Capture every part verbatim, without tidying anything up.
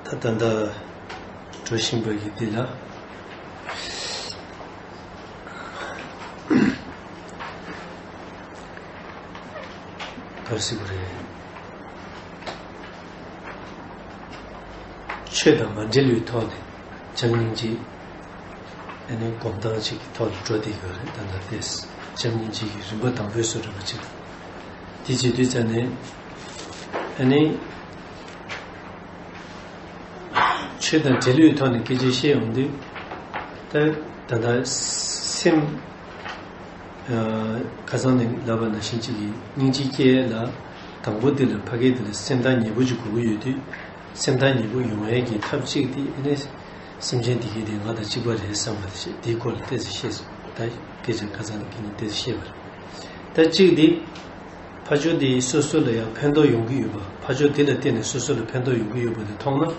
ད་ད་ལྟ་འགྲོ་བཞིན་པ་གི་འདི་ལ། ག་རེ་ཟེར་དགོས་རེད། ཆོས་དང་མ་འབྲེལ་བའི་ཐོག་ནས་བྱམས་སྙིང་རྗེ། ཨ་ནི་སྒོམ་སྟངས་གཅིག་གི་ཐོག་ལ་འགྲོ་བསྡད་ཡོད་རེད། ད་ལྟ་དེ་བྱམས་སྙིང་རྗེ་གི་རིམ་པ་དང་པོའི་བཟོ་འདྲ་པོ་ཅིག་དེ་བྱེད་དུས་ཙ་ནས་ཨ་ནི། ཆོས་དང་འབྲེལ་བའི་ཐོག་ནས་སྐད་ཆ་བཤད་ཡོང་དུས། ད་ད་ལྟ་སེམས། ཨ། ཁ་སང་ནས་ལབ་པ་ནང་བཞིན་གཅིག་གིས་སྙིང་རྗེ་སྐྱེ་ཡས་ལ། དང་པོ་དེ་ལ་ཕ་གི་དེ་ལ་སེམས་ཐག་ཉེ་པོ་ཅིག་དགོས་ཀྱི་ཡོད་དུས། སེམས་ཐག་ཉེ་པོ་ཡོང་ཡས་ཀྱི་ཐབས་གཅིག་དེ་ཨ་ནི། སེམས་ཅན་བདེ་སྐྱིད་དེ་ང་དང་གཅིག་པ་རེད་བསམ་པ་དེ་བྱས། དེའི་སྐོར་ལ་ཏོག་ཙམ་བཤད་སོང་། ད་སྐད་ཆ་ཁ་སང་ནས་ཁྱེད་ནས་ཏོག་ཙམ་བཤད་པ་རེད། ད་གཅིག་དེ། ཕ་ཆོས་དེ་སོ་སོ་ལ་ཡང་ཕན་ཐོགས་ཡོང་གི་ཡོད་པ། ཕ་ཆོས་དེ་ལ་བརྟེན་ནས་སོ་སོ་ལ་ཕན་ཐོགས་ཡོང་གི་ཡོད་པ་དེ་མཐོང་ན།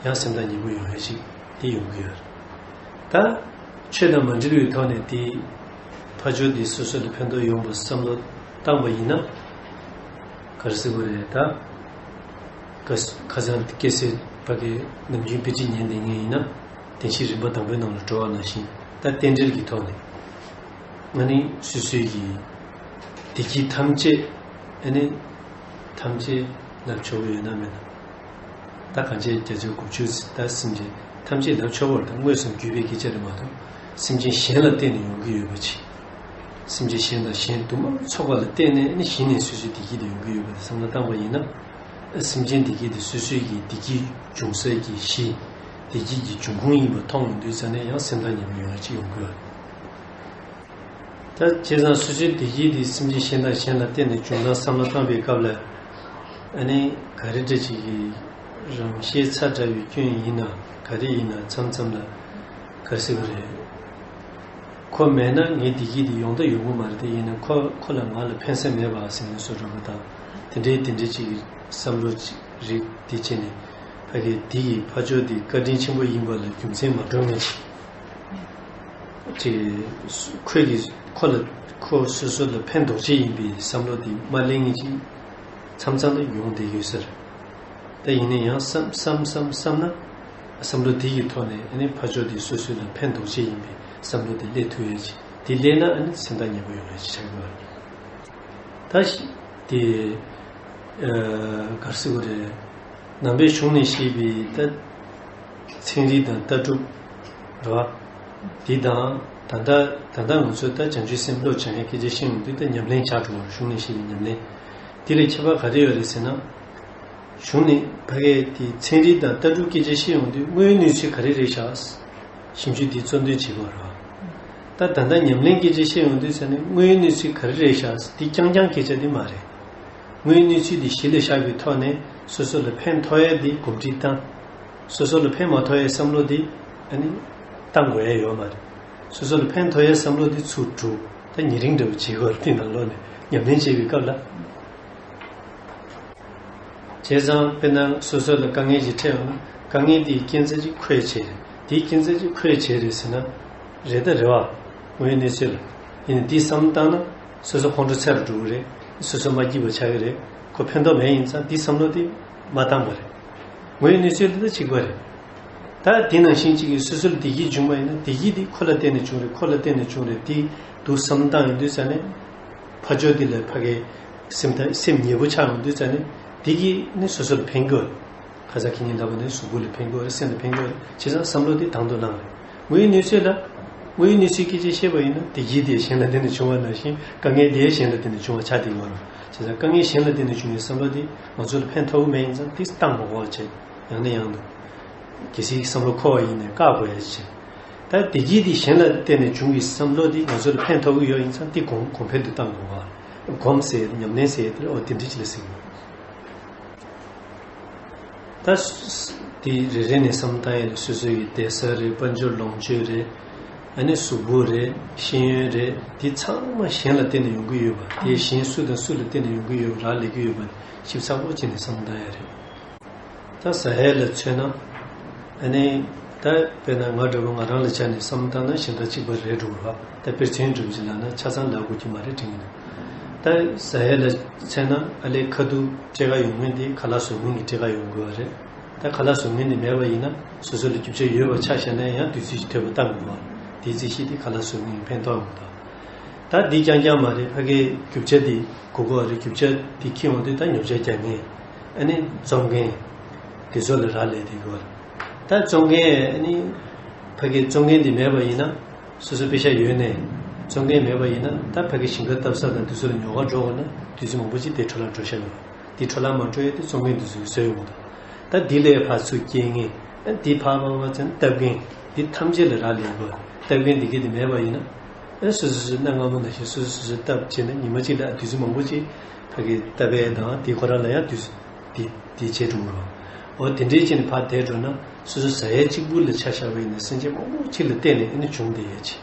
ཡང་སེམས་ཐག་ཉེ་པོ་ཡོང་ཡ་ཞིག་དེ་ཡོང་གི་ཡོད་རེད། ད་ཆོས་དང་མ་འབྲེལ་བའི་ཐོག་ནས་དེ་ཕ་ཆོས་དེ་སོ་སོ་ལ་ཕན་ཐོགས་ཡོང་བ་བསམ་བློ་བཏང་པ་ཡིན་ན། ག་རེ་ཟེར་དགོས་རེད་ད། ཁ་ཁ་སང་སྐྱེ་སའི་ཕ་གི་ནམ་རྒྱུན་དཔེ་ཁྲིད་ཉན་བསྡད་མཁན་ཡིན་ན། བདེན་བཞིའི་རིམ་པ་དང་པོའི་ནང་ལ་འགྲོ་བ་ནང་བཞིན། ད་རྟེན་འབྲེལ་གྱི་ཐོག་ནས། ང་ནི་སོ་སོའི་གི་བདེ་སྐྱིད་ཐམས་ཅད། ཨ་ནི་ཐམས་ཅད་ལབ་ཆོག་གི་ཡོད་ན་མེད་ན། ད་གང་བྱས་བརྒྱ་ཆ་དགུ་བཅུ་ད་སེམས་ཅན་ཐམས་ཅད་ལབ་ཆོག་པར། ད་དངོས་སུ་བརྒྱུད་པའི་སྐད་ཆ་རེད་མ་གཏོགས། སེམས་ཅན་གཞན་ལ་བརྟེན་ནས་ཡོང་གི་ཡོད་པ་ཅིག་སེམས་ཅན་གཞན་དང་གཞན་དུ་མ་ཚོགས་པ་ལ་བརྟེན་ནས་ནི་གཞི་ནས་སོ་སོའི་བདེ་སྐྱིད་དེ་ཡོང་གི་ཡོད་པ་དེ་བསམ་བློ་བཏང་པ་ཡིན་ན། སེམས་ཅན་བདེ་སྐྱིད་དེ་སོ་སོའི་གི་བདེ་སྐྱིད་འབྱུང་ས་གི་གཞི། བདེ་སྐྱིད་ཀྱི་འབྱུང་ཁུངས་ཡིན་པ་མཐོང་ཡོང་དུས་ཙ་ནས་ཡང་སེམས་ཐག་ཉེ་པོ་ཡོང་ཡ་ཅིག་ཡོང་གི་ཡོད་རེད། ད་བྱས་ཙང་སོ་སོའི་བདེ་སྐྱིད་དེ་སེམས་ཅན་གཞན་དང་གཞན་ལ་བརྟེན་ནས་བྱུང་ན་བསམ་བློ་བཏང་པའི་སྐབས་ལ། ཨ་ནི་ག་རེ་འདྲ་ཅིག་གི་རང་ཤེད་ཚ་དྲགས་པའི་སྐྱོན་ཡིན་ན་ག་རེ་ཡིན་ན་མཚམས་མཚམས་ལ་ག་རེ་ཟེར་བ་རེད། ཁོ་མེད་ན་ངའི་བདེ་སྐྱིད་དེ་ཡོང་ད་ཡོང་གི་མ་རེད། དེ་ཡིན་ན་ཁོ་ཁོ་ལ་ང་ལ་ཕན་ས་མེད་པ་ཟེར་ནས་བཟོ་འདྲ་པོ་དང་། དེ་འདྲའི་དེ་འདྲའི་ཅིག་གི་བསམ་བློ་ཅིག་རིགས་དེ་བྱས་ནས་ཕ་གི་དེ་ཡི་ཕ་ཕྱོགས་དེ་བཀའ་དྲིན་ཆེན་པོ་ཡིན་པ་ལ་རྒྱུ་མཚན་མ་འགྲོ་མཁན་ཅིག་ཅེས། ཁོས་ཀྱིས་ཁོ་ལ་ཁོ་སོ་སོ་ལ་ཕན་འདོགས་བྱེད་ཡིན་པའི་བསམ་བློ་དེ་མ་གླེང་ངེས་ཅིག་མཚམས་མཚམས་ལ་ཡོང་བསྡད་ཡོད་ཟེར། ད་ཡིན་ན་ཡང་བསམ་བསམ་བསམ་བསམ་ན། བསམ་བློ་དེ་ཡི་ཐོག་ནས་ཨ་ནི་ཕ་ཕྱོགས་དེ་སོ་སོ་ལ་ཕན་འདོགས་བྱེད་ཡིན་པའི་བསམ་བློ་དེ་སླེབས་ཐུབ་ཡོད་ཅིག་དེ་སླེབས་ན་ཨ་ནི་སེམས་ཐག་ཉེ་པོ་ཡོང་ཡོད་ཅིག་ཆགས་ཀྱི་ཡོད་རེད། ད་ཤི་དེ། ཨ། ག་རེ་ཟེར་དགོས་རེད། ནང་པའི་གཞུང་ནས་བཤད་པའི་ད། ཚན་རིག་དང་ལྟ་གྲུབ། རེད་བ། འདི་དང་ད་ལྟ་ད་ལྟ་ང་ཚོས་ད་བྱང་ཆུབ་སེམས་བློ་སྦྱང་ཡའི་སྐད་ཆ་བཤད་ཡོང་དུས་ད་ཉམས་ལེན་བྱ་འགྲོ་བ་རེད། གཞུང་ནས་བཤད་པའི་ཉམས་ལེན། འདི་ལ་ཁྱད་པར་ག་རེ་ཡོད་རེད་ཟེར་ན། གཞུང་ནས་ཕ་གིའི་དེ་ཚན་རིག་དང་ལྟ་གྲུབ་སྐད་ཆ་བཤད་ཡོང་དུས་དངོས་ཡོད་གནས་ཚུལ་ག་རེ་རེད་ཤག་ཞིབ་འཇུག་འདི་གཙོ་འདོན་བྱེད་དགོས་རེད་བ། ད་ད་ལྟ་ཉམས་ལེན་སྐད་ཆ་བཤད་ཡོང་དུས་ཟེར་ནས་དངོས་ཡོད་གནས་ཚུལ་ག་རེ་རེད་ཤག་འདི་རྐྱང་རྐྱང་སྐད་ཆ་འདི་མ་རེད། དངོས་ཡོད་གནས་ཚུལ་འདི་གཞི་ལ་བཞག་པའི་ཐོག་ནས་སོ་སོ་ལ་ཕན་ཐོགས་ཡས་འདི་གོམས་འདྲིས་བཏང་། སོ་སོ་ལ་ཕན་མ་ཐོགས་ཡས་བསམ་བློ་འདི་ཨ་ནི་བཏང་དགོས་ཡས་ཡོད་མ་རེད། སོ་སོ་ལ་ཕན་ཐོགས་ཡས་བསམ་བློ་འདི་ཚུར་སྒྲུག་ད་ཉེ་རིང་འདྲ་བོ་བྱེད་དགོས་རེད། དེ་ནང་ལོགས་ནས་ཉམས་ལེན་བྱེད་པའི་སྐབས་ལ། བྱས་ཙང་དཔེར་ན་སོ་སོ་ལ་དཀའ་ངལ་ཞིག་འཕྲད་ཡོང་ན་དཀའ་ངལ་དེའི་རྐྱེན་རྩ་ཅིག་ཁོས་བྱས་རེད། དེའི་རྐྱེན་རྩ་ཅིག་ཁོས་བྱས་རེད་ཟེར་ན། རེད་ད་རེད་བ། དངོས་ཡོད་གནས་ཚུལ་ལ། ཡིན་ནའི་འདི་བསམ་བཏང་ན་སོ་སོ་ཁོང་ཁྲོ་ཚ་རུ་འགྲོ་གི་རེད། སོ་སོ་མ་སྐྱིད་པ་ཆགས་ཀྱི་རེད། ཁོ་ཕན་ཐོགས་མེད་ཡིན་ཙང་འདི་བསམ་བློ་དེ་མ་བཏང་པ་རེད། དངོས་ཡོད་གནས་ཚུལ་དེ་ད་གཅིག་པ་རེད། ད་དེ་ནང་བཞིན་གཅིག་གིས་སོ་སོ་ལ་བདེ་སྐྱིད་བྱུང་བ་ཡིན་ན་བདེ་སྐྱིད་དེ་ཁོ་ལ་བརྟེན་ནས་བྱུང་རེད། ཁོ་ལ་བརྟེན་ནས་བྱུང་རེད། དེ་འདུག་བསམ་བཏང་ཡོང་དུས་ཙ་ནས། ཕ་ཕྱོགས་འདི་ལ་ཕ་གིའི་སེམས་ཐག་སེམས་ཉེ་པོ་ཆགས་ཡོང་དུས་ཙ་ནས་འདི་གིས་ནི་སོ་སོ་ལ་ཕན་གྱི་ཡོད། ཁ་སང་ཁྱེད་ཉིད་ལབ་པ་ནི་གཟུགས་པོ་ལ་ཕན་གྱི་ཡོད་རེད། སེམས་ལ་ཕན་གྱི་ཡོད་རེད། བྱས་ཙང་བསམ་བློ་འདི་དང་དུ་བླངས་རེད། དངོས་ཡོད་གནས་ཚུལ་ལ། དངོས་ཡོད་གནས་ཚུལ་སྐད་ཆ་བཤད་པ་ཡིན་ན་བདེ་སྐྱིད་དེ་གཞན་ལ་བརྟེན་ནས་བྱུང་བ་ནང་བཞིན་དཀའ་ངལ་དེ་གཞན་ལ་བརྟེན་ནས་བྱུང་བ་ཆགས་བསྡད་ཡོད་རེད། བྱས་ཙང་དཀའ་ངལ་གཞན་ལ་བརྟེན་ནས་བྱུང་བའི་བསམ་བློ་འདི་ང་ཚོ་ལ་ཕན་ཐོགས་ཀྱི་མེད་ཡིན་ཙང་འདི་བཏང་མ་དགོས་པ་བྱས། ཡང་ནས་ཡང་དུ། གལ་སྲིད་བསམ་བློ་འཁོར་བ་ཡིན་ནའི་བཀག་དགོས་ཡ་ཅིག་ད་བདེ་སྐྱིད་འདི་གཞན་ལ་བརྟེན་ནས་བྱུང་བའི་བསམ་བློ་འདི་ང་ཚོ་ལ་ཕན་ཐོགས་ཀྱི་ཡོད་ཡིན་ཙང་འདི་གོང་གོང་འཕེལ་དུ་བཏང་དགོས་པ། གོམས་ཟེར་ཉམས་ལེན་ཟེར་དེ་ཨོ་དེ་འདྲ་ཅིག་ལ་ཟེར་གྱི་ཡོད། ད་དེ་རེ་རེ་ནས་བསམ་བཏང་ཡ་ལ་སོ་སོ་ཡི་བསྡད་ས་རེད། དཔལ་འབྱོར་ལོངས་སྤྱོད་རེད། ཨ་ནི་གཟུགས་པོ་རེད། ཤེས་ཡོན་རེད། འདི་ཚང་མ་གཞན་ལ་བརྟེན་ནས་ཡོང་གི་ཡོད་པ། དེ་གཞན་སུ་དང་སུ་ལ་བརྟེན་ནས་ཡོང་གི་ཡོད་པ་རག་ལས་ཀྱི་ཡོད་པ་ཞིབ་ཚགས་པོ་བྱས་ནས་བསམ་བཏང་ཡ་རེད། ད་ཟ་ཡས་ལ་མཚོན་ན། ཨ་ནི། ད་དཔེར་ན་ང་འདྲ་པོ་ང་རང་ལ་ཆ་ནས་བསམ་བཏང་ན་གཞན་དག་གཅིག་པ་རེད་འགྲོ་བ། ད་དཔེར་མཚོན་འགྲུབ་ཀྱི་ལབ་ན་ཆ་ཚང་ལབ་དགོས་ཀྱི་མ་རེད་དྲན་གྱི་འདུག་ད་ཟ་ཡས་ལ་མཚོན་ན་ཨ་ལས་ཁ་ཐུག་སྤྲད་ག་ཡོང་མཁན་དེ་ཁ་ལག་བཟོ་མཁན་གྱི་སྤྲད་ག་ཡོང་དགོས་པ་རེད། ད་ཁ་ལག་བཟོ་མཁན་དེ་མེད་པ་ཡིན་ན་སོ་སོ་ལ་རྒྱུ་ཆ་ཡོད་པ་ཆ་བཞག་ན་ཡང་དུས་ཚོད་ཅིག་འཐོལ་པོ་བཏང་དགོས་པ། དེའི་རྩིས་གཞི་དེ་ཁ་ལག་བཟོ་མཁན་ཕན་ཐོགས་མི་འདུག་ད་འདི་རྐྱང་རྐྱང་མ་རེད། ཕ་གིའི་རྒྱུ་ཆ་དེ་དགོས་ཀྱི་ཡོད་རེད། རྒྱུ་ཆ་དེ་འཁྱེར་འོང་དུས་ད་ཉོ་ཆ་རྒྱག་མཁན། ཨ་ནི་བཙོང་མཁན་དེ་ཚོ་ལ་རག་ལས་བསྡད་ཀྱི་ཡོད་རེད། ད་བཙོང་མཁན་ཨ་ནི་ཕ་གིའི་བཙོང་མཁན་དེ་མེད་པ་ཡིན་ན། སོ་སོ་པེ་ཤ་ཡོད་ནས་བཙོང་མཁན་མེད་པ་ཡིན་ན། ད་ཕ་གི་ཞིང་ཁ་བཏབ་ས་དང་དེ་ཚོ་ལ་ཉོ་གར་འགྲོ་དགོས་ན་དུས་ཚོད་མང་པོ་ཅིག་དེ་འཕྲོ་བརླག་འགྲོ་ཤག་ཡོད། དེ་འཕྲོ་བརླག་མ་འགྲོ་ཡས་དེ་བཙོང་མཁན་དེ་ཚོས་བཟོས་ཡོང་གི་འདུག་ད་དེ་ལས་ཕར་ཚུར་སྐྱེལ་མཁན། ཨ་དེ་ཕར་ཕར་ཕར་ཚུར་བཏབ་མཁན། དེ་ཐམས་ཅད་ལ་རག་ལས་དགོས། བཏབ་མཁན་དེ་གས་དེ་མེད་པ་ཡིན་ན། ཨ་སོ་སོ་སོ་སོ་གནའ་སྔ་མོ་ནང་བཞིན་སོ་སོ་སོ་སོ་བཏབ་བྱས་ན་ཉི་མ་གཅིག་ལ་དུས་ཚོད་མང་པོ་ཅིག་ཕ་གི་བཏབ་པའི་དང་དེ་ཁོ་རང་ལ་ཡང་དུས་ཚོད། དེ་དེ་བྱས་འགྲོ་གི་རེད། འོ་དེ་འདྲའི་ཅིག་ནས་ཕར་བསྡད་འགྲོ་ན་སོ་སོ་ཟ་ཡས་གཅིག་པུ་ལ་ཆ་བཞག་པ་ཡིན་ན་སེམས་ཅན་མང་པོ་ཅིག་ལ་བརྟེན་ནས་ཨ་ནི་བྱུང་བསྡད་ཡས་ཅིག་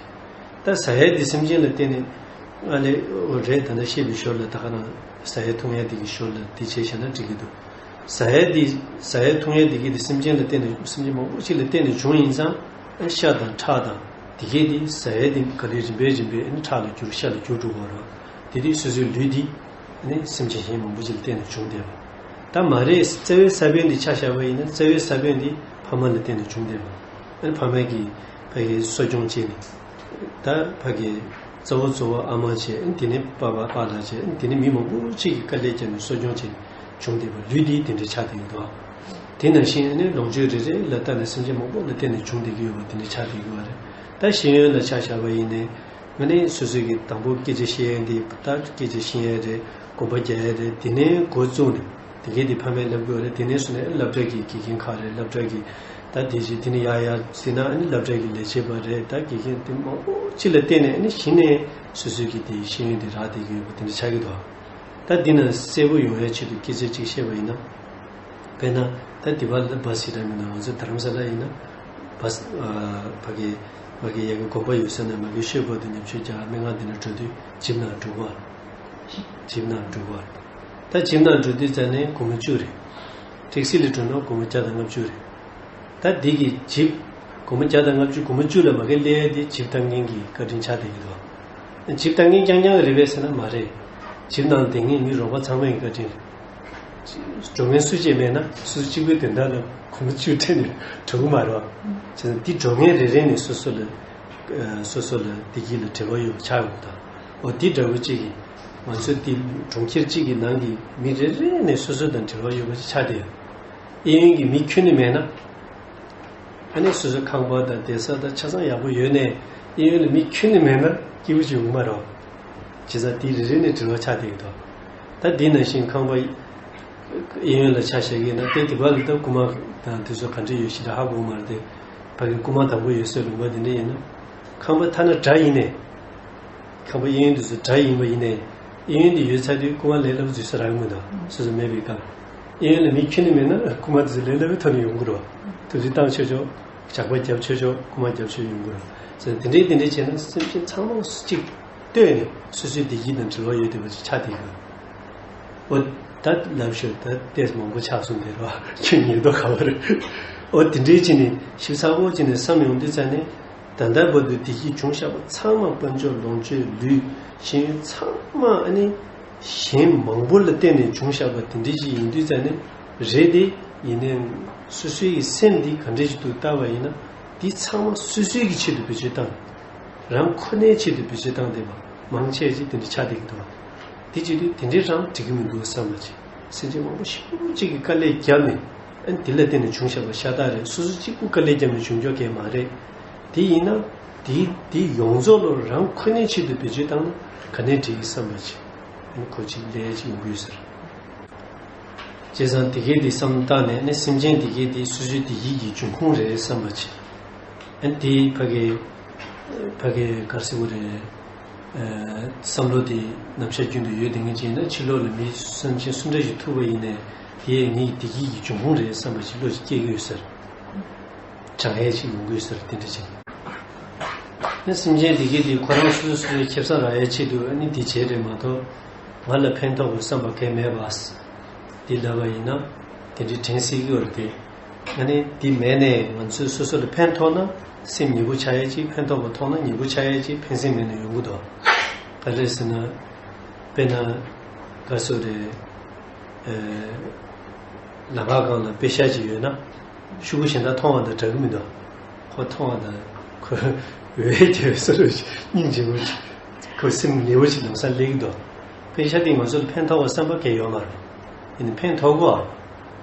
ད་ཟ་ཡས་དེ་སེམས་ཅན་ལ་བརྟེན་ནས་ཨ་ལས་འོ་རེད། ད་ལྟ་བཤད་པའི་ཞོར་ལ་ད་ག་རང་ཟ་ཡས་འཐུང་ཡས་དེ་གི་ཞོར་ལ་དེ་བྱས་བཞག་ན་འགྲིག་གི་འདུག་ཟ་ཡས་དེ་ཟ་ཡས་འཐུང་ཡས་དེ་གི་དེ་སེམས་ཅན་ལ་བརྟེན་ནས་སེམས་ཅན་མང་པོ་ཅིག་ལ་བརྟེན་ནས་བྱུང་ཡིན་ཙང་། ཨ་ཤ་དང་ཁྲག་དང་དེ་གས་དེ་ཟ་ཡས་དེ་ག་ལེར་རིམ་པས་རིམ་པས་ཨ་ནི་ཁྲག་ལ་འགྱུར། ཤ་ལ་འགྱུར་འགྲོ་གི་རེད། དེ་དུས་སོ་སོའི་ལུས་འདི་ནི་སེམས་ཅན་གཞན་མང་པོ་ཅིག་ལ་བརྟེན་ནས་བྱུང་བསྡད་པ། ད་མ་རེད། རྩ་བའི་ས་བོན་འདི་ཆ་བཞག་པ་ཡིན་ན་རྩ་བའི་ས་བོན་འདི་ཕ་མ་ལ་བརྟེན་ནས་བྱུང་བསྡད་པ། ཨ་ནི་ཕ་མ་གིས་ཕ་གིའི་གསོ་སྐྱོང་བྱས་ནས། ད་ཕ་གིའི་གཙོ་བོ་གཙོ་བོ་ཨ་མ་བྱས། ཨ་ནི་དེ་ནས་པ་ཕ་པཱ་ལགས་བྱས། ཨ་ནི་དེ་ནས་མི་མང་པོ་ཅིག་གིས་དཀའ་ལས་བརྒྱབ་ནས་གསོ་སྐྱོང་བྱས་ནས་བྱུང་བསྡད་པ། ལུས་འདི་དེ་འདྲ་ཆགས་བསྡད་ཡོད་དོ། དེ་ནང་བཞིན་ཨ་ནི་ལོངས་སྤྱོད་རེ་རེ་ལ་བལྟས་ནས་སེམས་ཅན་མང་པོ་ལ་བརྟེན་ནས་བྱུང་བསྡད་ཀྱི་ཡོད་པ་དེ་འདྲ་ཆགས་བསྡད་ཀྱི་ཡོད་རེད། ད་ཤེས་ཡོན་ལ་ཆ་བཞག་པ་ཡིན་ནའི། ང་ནི་སོ་སོའི་གི་དང་པོ་སྐད་ཆ་བཤད་ཡས་དེ། ད་སྐད་ཆ་བཤད་ཡས་རེད། དགོངས་པ་རྒྱག་ཡས་རེད། དེ་ནས་འགོ་བཙུགས་ནས་དེ་གས་དེ་ཕ་མས་ལབ་དགོས་རེད། དེ་ནས་བཟུང་ནས་སློབ་གྲྭ་གི་དགེ་རྒན་ཁག་རེད། སློབ་གྲྭ་གི་ད་དེ་བཞིན་དེ་ནས་ཡར་ཡར་ཟིན་ན་ཨ་ནི་སློབ་གྲྭ་གི་ལས་བྱེད་པ་རེད། ད་དགེ་རྒན་དེ་མང་པོ་ཅིག་ལ་བརྟེན་ནས་ཨ་ནི་གཞི་ནས་སོ་སོའི་གི་དེ་ཤེས་ཡོན་དེ་རག་བསྡད་ཀྱི་ཡོད་པ་དེ་འདྲ་ཆགས་ཀྱི་འདུག་ད་འདི་ན་གསལ་པོ་ཡོང་ཡས་ཆེད་དུ་སྐད་ཆ་གཅིག་བཤད་པ་ཡིན་ན། དཔེར་ན་ད་འདི་བར་ལ་བཱས་ཞེ་དྲག་མེད་ན། ང་ཚོ་རྡ་རམ་ས་ལ་ཡིན་ན་བཱས། ཨ་ཕ་གི་ཕ་གི་ཡ་གི་དགོན་པ་ཡོད་ས་ནས་མ་གི་ཤོད་བར་དུ་ཉམས་ཞིབ་རྒྱག་སྨན་ཁང་འདི་ནས་འགྲོ་དུས་ཇིབ་ནང་འགྲོ་དགོས། ཇིབ་ནང་འགྲོ་དགོས། ད་ཇིབ་ནང་འགྲོ་དུས་ཙ་ནས་སྒོར་མོ་བཅུ་རེད། ཊེག་སི་ལ་འགྲོ་ན་སྒོར་མོ་བརྒྱ་དང་ལྔ་བཅུ་རེད། ད་འདི་གི་ཇིབ་སྒོར་མོ་བརྒྱ་དང་ལྔ་བཅུ། སྒོར་མོ་བཅུ་ལ་མ་གི་སླེབས་ཏེ་ཇིབ་བཏང་མཁན་གྱི་བཀའ་དྲིན་ཆགས་བསྡད་ཀྱི་འདུག་ཇིབ་བཏང་མཁན་རྐྱང་རྐྱང་རེད་པས་ཟེར་ན་མ་རེད། ཇིབ་ནང་བསྡད་མཁན་མི་རོགས་པ་ཚང་མའི་བཀའ་དྲིན་རེད། འགྲོ་མཁན་སུ་གཅིག་མེད་ན་སུ་གཅིག་པུའི་དོན་དག་ལ་སྒོར་མོ་བཅུ་སྤྲད་ནས་འགྲོ་གི་མ་རེད་བ། བྱས་ཙང་འདི་འགྲོ་མཁན་རེ་རེ་ནས་སོ་སོ་ལ་ཨ་སོ་སོ་ལ་བདེ་སྐྱིད་ལ་འབྲེལ་བ་ཡོད་པ་ཆགས་ཡོང་གི་འདུག་འོ་འདི་འདྲ་བོ་གཅིག་གིས་ང་ཚོ་འདི་གྲོང་ཁྱེར་གཅིག་གི་ནང་གི་མི་རེ་རེ་ནས་སོ་སོ་དང་འབྲེལ་བ་ཡོད་པ་ཅིག་ཆགས་བསྡད་ཡོད། གཡས་གཡོན་གྱི་མི་ཁྱོན་ནས་མེད་ན། ཨ་ནི་སོ་སོའི་ཁང་པ་དང་བསྡད་ས་དང་ཆ་ཚང་ཡག་པོ་ཡོད་ནའི་གཡས་གཡོན་ལ་མི་ཁྱོན་ནས་མེད་ན་སྐྱིད་པོ་ཅིག་ཡོང་གི་མ་རེད། བྱས་ཙང་དེ་རེ་རེ་ནས་འབྲེལ་བ་ཆགས་བསྡད་ཀྱི་འདུག་ད་འདི་ནང་བཞིན་ཁང་པ་གཡས་གཡོན་ལ་ཆ་བཞག་གི་ཡིན་ན། དེ་དེ་བར་ལ་ད་རྐུ་མ་དང་དེ་ཚོ་ག་འདྲ་ཡོད་ཞེ་དྲག་ཧ་གོ་གི་མ་རེད་དེ། ཕ་གི་རྐུ་མ་དང་པོ་ཡོད་སའི་ལུང་པ་དེ་འདྲ་ཡིན་ན། ཁང་པ་ཐ་ན་དགྲ་ཡིན་ནའི། ཁང་པ་གཡས་གཡོན་དེ་ཚོ་དགྲ་ཡིན་པ་ཡིན་ནའི། གཡས་གཡོན་དེ་ཡོད་ཚར་དུས་རྐུ་མ་ལས་སླ་པོ་འཛུལ་ས་རག་གི་མི་འདུག་སོ་སོ་མེད་པའི་སྐབས། གཡས་གཡོན་ལ་མི་ཁྱོན་ནས་མེད་ན་རྐུ་མ་དེ་ཚོ་ལས་སླ་པོའི་ཐོག་ནས་ཡོང་གི་རེད། དུག་སྦྲུལ་བཏང་ཆོག་ཆོག་ཇག་པ་རྒྱབ་ཆོག་ཆོག་རྐུ་མ་རྒྱབ་ཆོག་ཡོང་གི་རེད། སོ་དེ་འདྲའི་དེ་འདྲའི་བྱས་ན་སེམས་ཅན་ཚང་མ་གཅིག་ལྟོས་ནས་སོ་སོའི་བདེ་སྐྱིད་དང་འབྲེལ་བ་ཡོད་བསྡད་པ་ཅིག་ཆགས་བསྡད་ཡོད། འོ་ད་ལབ་ཤོག་ད་ལྟས་མང་པོ་ཆགས་སོང་དེ་རེད་བ། ཁྱོད་ཉེས་རྡུང་ག་བ་རེད། འོ་དེ་འདྲའི་བྱས་ནས་ཞིབ་ཚགས་པོ་བྱས་ནས་བསམ་ཡོང་དུས་ཙ་ནས། ད་ལྟ་བར་དུ་བདེ་སྐྱིད་བྱུང་བཞག་པ་ཚང་མ་དཔལ་འབྱོར་ལོངས་སྤྱོད་ལུས་ཤེས་ཡོན་ཚང་མ་ཨ་ནི་གཞན་མང་པོ་ལ་བརྟེན་ནས་བྱུང་བཞག་པ་དེ་འདྲ་ཞིག་ཡིན་དུས་ཙ་ནས་རེད་དེ། ཡིན་ནའི་སོ་སོའི་གི་སེམས་འདི་ག་འདྲ་ཞིག་ཏུ་བལྟ་བ་ཡིན་ན། འདི་ཚང་མ་སོ་སོའི་གི་ཆེད་དུ་བེད་སྤྱོད་བཏང་། རང་ཁོ་ནའི་ཆེད་དུ་བེད་སྤྱོད་བཏང་བསྡད་པ་མང་ཆེ་ཅིག་དེ་འདྲ་ཆགས་བསྡད་ཀྱི་འདུག་དེ་བྱེད་དུས་དེ་འདྲའི་རང་འགྲིག་གི་མི་འདུག་བསམ་པ་ཅིག་སེམས་ཅན་མང་པོ་ཞེ་པོ་ཅིག་གིས་དཀའ་ལས་བརྒྱབ་ནས། ཨ་ནི་དེ་ལ་བརྟེན་ནས་བྱུང་བཞག་པ་ཤ་སྟག་རེད། སོ་སོ་གཅིག་པུ་དཀའ་ལས་བརྒྱབ་ནས་བྱུང་རྒྱུ་གང་ཡང་མ་རེད། དེ་ཡིན་ན་དེ་དེ་ཡོངས་རྫོགས་ལ་རང་ཁོ་ནའི་ཆེད་དུ་བེད་སྤྱོད་བཏང་ན་ག་ནས་འགྲིག་གི་བསམ་པ་ཅིག་ཨ་ནི་ཁོ་ཅིག་ལས་ཅིག་ཡོང་གི་ཡོད་ཟེར། བྱས་ཙང་དེ་གས་དེ་བསམ་བཏང་ནས། ཨ་ནི་སེམས་ཅན་དེ་གས་དེ་སོ་སོའི་བདེ་སྐྱིད་ཀྱི་འབྱུང་ཁུངས་རེད་བསམ་པ་ཅིག་ཨ་ནི་དེ་ཕ་གི་ཕ་གི་ག་རེ་ཟེར་དགོས་རེད། བསམ་བློ་དེ་ནམ་ཞག་རྒྱུན་དུ་ཡོད་བསྡད་མཁན་ཅིག་ཡིན་ན། ཕྱི་ལོགས་ལ་མི་སེམས་ཅན་སུ་འདྲ་ཞིག་ཐུག་པ་ཡིན་ནའི་དེ་ངའི་བདེ་སྐྱིད་ཀྱི་འབྱུང་ཁུངས་རེད་བསམ་པ་ཞིག་བློ་ཞིག་སྐྱེ་གི་ཡོད་ཟེར། དྲང་ཡས་ཅིག་ཡོང་གི་ཡོད་ཟེར། དེ་འདྲ་ཅིག་ནི་སེམས་ཅན་བདེ་སྐྱིད་དེ་ཁོ་རང་སོ་སོ་སོ་སོའི་ཁེ་བཟང་རག་ཡས་ཆེད་དུ་ཨ་ནི་འདི་བྱས་རེད་མ་གཏོགས། ང་ལ་ཕན་ཐོགས་པའི་བསམ་པ་གང་ཡང་མེད་པ། འདི་ལབ་པ་ཡིན་ན་དེ་འདྲའི་དྲན་སྲིད་ཀྱི་ཡོད་རེད་དེ། ཨ་ནི་འདི་མེད་ནས་ང་ཚོས་སོ་སོ་ལ་ཕན་ཐོགས་ན་སེམས་ཉེ་པོ་ཆགས་ཡས་ཅིག་ཕན་ཐོགས་པ་མཐོང་ན་ཉེ་པོ་ཆགས་ཡས་ཅིག་ཕན་སེམས་མེད་ན་ཡོང་གི་འདུག་ག་རེ་ཟེར་ན། དཔེར་ན་ག་སོ་རེད། ཨེ། ལམ་ཁ་སྒང་ལ་པེ་ཤ་ཅིག་ཡོད་ན། ཤོག་གུ་གཞན་དག་མཐོང་བ་དང་འདྲ་གི་མི་འདུག་ཁོ་མཐོང་བ་དང་ཁོ་འོད་རྒྱས་པའི་བསོད་བདེ་སྙིང་རྗེ་པོ་ཅིག་ཁོ་སེམས་ཉེ་བོ་ཅིག་ལམ་སང་སླེབས་ཀྱི་འདུག་པེ་ཤ་དེ་ང་ཚོ་ལ་ཕན་ཐོགས་པ་བསམ་པ་གང་ཡོད་མ་རེད། ཡིན་ནའི་ཕན་ཐོགས་ཀྱི་ཡོད་རེད།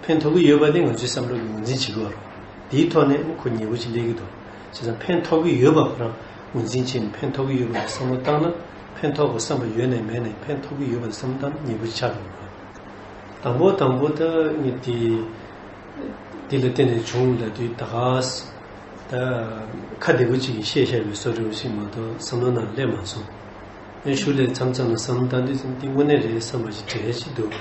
ཕན་ཐོགས་ཀྱི་ཡོད་པ་དེ་ང་ཚོའི་བསམ་བློ་གི་ངོས་འཛིན་བྱེད་ཀྱི་ཡོད་རེད། དེའི་ཐོག་ནས་ཁོ་ཉེ་བོ་ཅིག་སླེབས་ཀྱི་འདུག་བྱས་ཙང་ཕན་ཐོགས་ཀྱི་ཡོད་པ་ཁོ་རང་ངོས་འཛིན་བྱས་ནས་ཕན་ཐོགས་ཀྱི་ཡོད་པ་ལ་བསམ་བློ་བཏང་ན། ཕན་ཐོགས་པ་བསམ་པ་ཡོད་ནའི་མེད་ནའི་ཕན་ཐོགས་ཀྱི་ཡོད་པ་ལ་བསམ་བློ་བཏང་ན་ཉེ་བོ་ཅིག་ཆགས་འགྲོ་གི་རེད། དང་པོ་དང་པོ་ད་ངས་དེ་དེ་ལ་བརྟེན་ནས་བྱུང་ལབ་དུས་ད་ག་ས་ད་ཁ་བདེ་པོ་ཅིག་གིས་བཤད་བཞག་པའི་བཟོ་འདྲ་བོ་ཞིག་མ་གཏོགས་བསམ་བློ་ནང་སླེབས་མ་སོང་། ཨེ་ཤུ་ལས་མཚམས་མཚམས་ལ་བསམ་བློ་བཏང་དུས་ཙམ་དེ་དངོས་གནས་རེད་བསམ་པ་ཞིག་དྲན་ཡ་ཞིག་འདུག་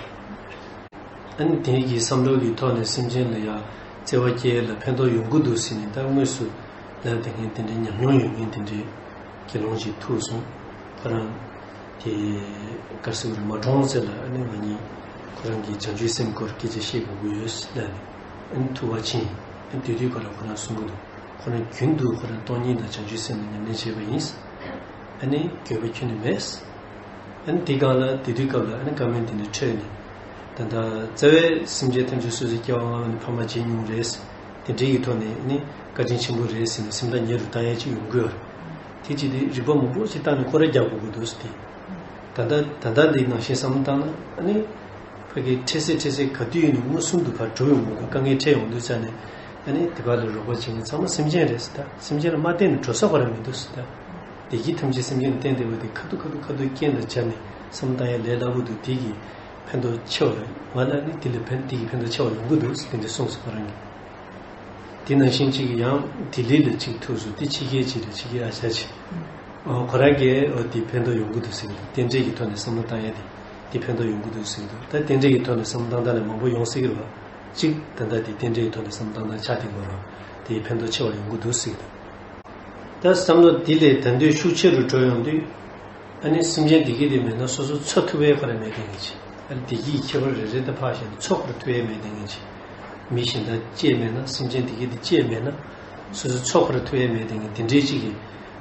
ཨ་ནི་དེ་གི་བསམ་བློ་གི་ཐོག་ནས་སེམས་ཅན་ལ་ཡང་བརྩེ་བ་སྐྱེ་ཡ་ལ་ཕན་ཐོགས་ཡོང་གི་འདུག་ཟེར་ནས་ད་དངོས་སུ་ལབ་བསྡད་མཁན་དེ་འདྲའི་ཉམས་མྱོང་ཡོད་མཁན་དེ་འདྲའི་དགེ་སློང་ཞིག་ཐུག་སོང་། ཁོ་རང་དེ་ག་རེ་ཟེར་དགོས་རེད། མ་གྲོངས་ཚེ་ལ་ཨ་ནི་ང་གཉིས་ཁོ་རང་གི་བྱང་ཆུབ་སེམས་སྐོར་སྐད་ཆ་བཤད་དགོས་ཀྱི་ཡོད་ལབ་ནས་ཨ་ནི་ཐུག་པ་ཕྱིན། ཨ་ནི་དེ་དུས་ཁོ་རང་ཁོ་རང་གསུང་གི་འདུག་ཁོ་རང་རྒྱུན་དུ་ཁོ་རང་སྟོང་ཉིད་དང་བྱང་ཆུབ་སེམས་ལ་ཉམས་ལེན་བྱས་པ་ཡིན། ཨ་ནི་འགྱོད་པ་ཁྱོན་ནས་མེད། ཨ་ནི་དེ་སྒང་ལ་དེ་དུས་སྐབས་ལ་ཨ་ནི་བཀའ་མོལ་འདི་འདྲ་འཕྲོས་ནས། ད་ལྟ་རྩ་བའི་སེམས་ཅན་ཐམས་ཅད་སོ་སོའི་སྐྱེ་བ་སྔ་མ་ནས་ཕ་མ་བརྗེ་མྱོང་རེད། དེ་འདྲའི་གི་ཐོག་ནས་ཨ་ནི་བཀའ་དྲིན་ཆེན་པོ་རེད་ཟེར་ནས་སེམས་ཐག་ཉེ་རུ་བཏང་ཡས་ཅིག་ཡོང་གི་ཡོད་རེད། དེ་ཅི་སྟེ་རིག་པ་མང་པོ་ཞིག་བཏང་ནས་སྐོར་ར་རྒྱག་དགོས་ཀྱི་འདུག་ཟེར་ཏེ། ད་ལྟ་ད་ལྟ་འདི་ནང་བཞིན་བསམ་བློ་བཏང་ན་ཨ་ནི། ཕ་གི་འཕྲལ་སེལ་འཕྲལ་སེལ་ག་དུས་ཡིན་ནའི་མངོན་སུམ་དུ་ཕར་གྲུབ་ཡོང་གི་འདུག་དཀའ་ངལ་འཕྲད་ཡོང་དུས་ཙ་ནས་ཨ་ནི་དེ་བར་ལ་རོགས་པ་བྱེད་མཁན་ཚང་མ་སེམས་ཅན་རེད་ཟེར་ད། སེམས་ཅན་ལ་མ་བརྟེན་ནས་འགྲོ་ས་ཁོ་རང་མི་འདུག་ཟེར་ད། བདེ་སྐྱིད་ཐམས་ཅད་སེམས་ཅན་ལ་བརྟེན་བསྡད་པ་དེ་ཁ་ཐུག་ཁ་ཐུག་ཁ་ཐུག་རྐྱེན་ལ་སྦྱར་ནས་བསམ་བློ་བཏང་ཡ་ལས་སླ་པོ་འདུག་དེ་གི་ཕན་ཐོགས་ཆེ་བ་རེད། ང་ལ་ནི་དེ་ལས་ཕན་དེ་གི་ཕན་ཐོགས་ཆེ་བ་ཡོང་གི་འདུག་ཟེར་དེ་འདྲ་གསུངས་སོང་ཁོ་རང་གིས། དེ་ནང་བཞིན་གཅིག་ཡང་ལྡི་ལི་ལ་གཅིག་ཐུག་སོང་། དེ་ཕྱི་རྒྱལ་གཅིག་རེད། ཕྱི་རྒྱལ་ཨ་ཤ་ཆེ། ཨོ་ཁོ་རང་གིས་ཨོ་དེ་ཕན་ཐོགས་ཡོང་གི་འདུག་ཟེར་གི་འདུག་རྟེན་འབྲེལ་གྱི་ཐོག་ནས་བསམ་བློ་བཏང་ཡ་དེ་དེ་ཕན་ཐོགས་ཡོང་གི་འདུག་ཟེར་གི་འདུག་ད་རྟེན་འབྲེལ་གྱི་ཐོག་ནས་བསམ་བློ་བཏང་སྟངས་ལ་མང་པོ་ཡོང་སྲིད་གི་རེད་བ། གཅིག་ད་ལྟ་དེ་རྟེན་འབྲེལ་གྱི་ཐོག་ནས་བསམ་བློ་བཏང་སྟངས་ཆ་དེ་དགོས་རེད་བ། དེ་ཕན་ཐོགས་ཆེ་བ་ཡོང་གི་འདུག་ཟེར་གི་འདུག་ད་བསམ་བློ་འདི་ལས་ད་འདོད་ཤུགས་ཆེ་རུ་འགྲོ་ཡོང་དུས། ཨ་ནི་སེམས་ཅན་བདེ་སྐྱིད་དེ་མེད་ན་སོ་སོ་འཚོ་ཐུབ་ཡས་ཁོ་རང་མེད་དེ་ངེས་ཅི། ཨ་ནི་བདེ་སྐྱིད་ཁྱད་པར་རེ་རེ་ད་ཕར་བཞག་ན་འཚོ་ཁོ་རང་ཐུབ་ཡས་མེད་དེ་ངེས་ཅི། མི་གཞན་དག་སྐྱེས་མེད་ན་སེམས་ཅན་བདེ་སྐྱིད་དེ་སྐྱེས་མེད་ན། སོ་སོ་འཚོ་ཁོ་རང་ཐུབ་ཡས་མེད་དེ་ངེས་དེ་འདྲའི་ཅིག་གི་